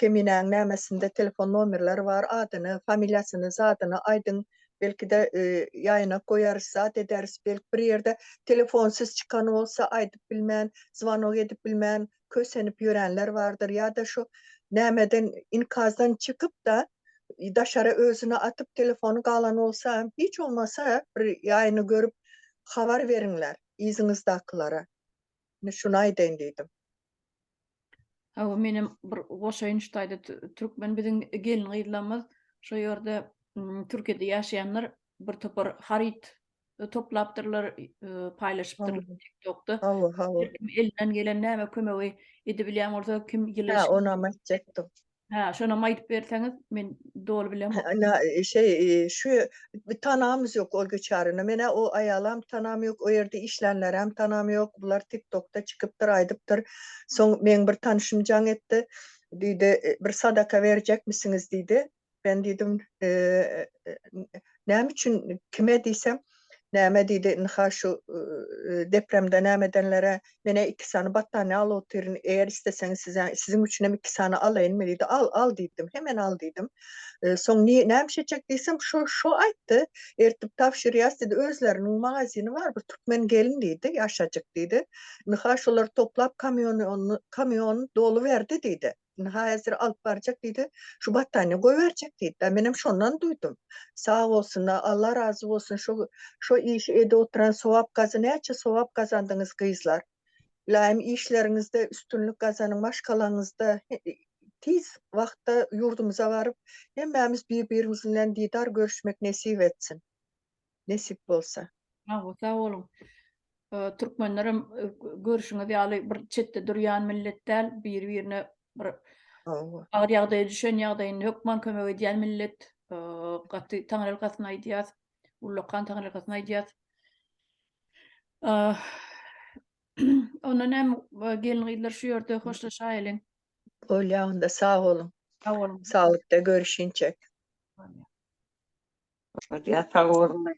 Keminäň nämesinde telefon nomerleri bar adyny familiýasyny zadyny aýdyň belki-de ýaýyna goýarys zat ederis belki bir ýerde telefonsyz çykan bolsa aýdyp bilmän zwanok edip bilmän kösenip ýörenler bardyr ýa-da şu nämeden inkazdan çykyp-da daşara özüni atyp telefony galan bolsa hiç bolmasa bir ýaýyny görüp habar beriňler yzyňyzdakylara. Indi şuny aýdaýyn diýdim. Hawa menem bir goşaýyn şu taýda türkmen biziň gelin gyzlarymyz şo ýerde Türkiýede ýaşaýanlar bir topar haryt toplapdyrlar, paýlaşypdyrlar TikTokda. Hawa, hawa. Her kim elinden gelen näme kömegi edebilýän bolsa, kim ýyly Ha, onam aýtjakdym. Ha, şonam aýdyp berseňiz, men doly bilemok. Ana, şeý, şu tanamyz ýok Olga Çaryna. Men-ä o aýalam tanam ýok, o ýerde işlänlerem tanam ýok. Bular TikTokda çykypdyr, aýdypdyr. Soň meň bir tanyşym jaň etdi. Diýdi, bir sadaka berjekmisiňiz diýdi. Men diýdim, näme üçin, kime diýsem, näme diýdi, ynha şu depremde näme edenlere, men-ä iki sany battaniýa alyp otyryn, eger isleseňiz size, siziň üçinem iki sany alaýynmy diýdi, al, al diýdim, hemen al diýdim. Soň näme etjek diýsem, şo, şo aýtdy, ertip tabşyrýas diýdi, özleriniň magazini bar, bir türkmen gelin diýdi, ýaşajyk diýdi. Ynha şolar toplap kamýony, kamýon doly berdi diýdi. Ynha häzir alyp barjak diýdi. Şu battaniýa goýberjek diýdi. Menem şondan duýdum. Sag bolsunlar, Allah razy bolsun şu şu işi edip oturan sogap gazy näçe sogap gazandyňyz gyzlar. Ylaýym işleriňizde üstünlik gazanyň, maşgalaňyzda tiz wagtda ýurdumyza baryp, hemmämiz bir-birimiz bilen didar görüşmek nesip etsin. Nesip bolsa. Sag boluň. Türkmenlerem görşüňiz ýaly bir çetde durýan millet däl, biri-birine bir agyr ýagdaýa düşen ýagdaýynda hökman kömek edýän millet. Gaty taňryýalkasyn aýdýas. Ullakan taňryýalkasyn aýdýas. Onda näme gelin-gyzlar şu ýerde hoşlaşaýalyň. Bolýa onda sag boluň. Sag boluň. Saglykda görüşinçek. Bolýa sag boluň.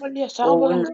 Bolýa sag boluň.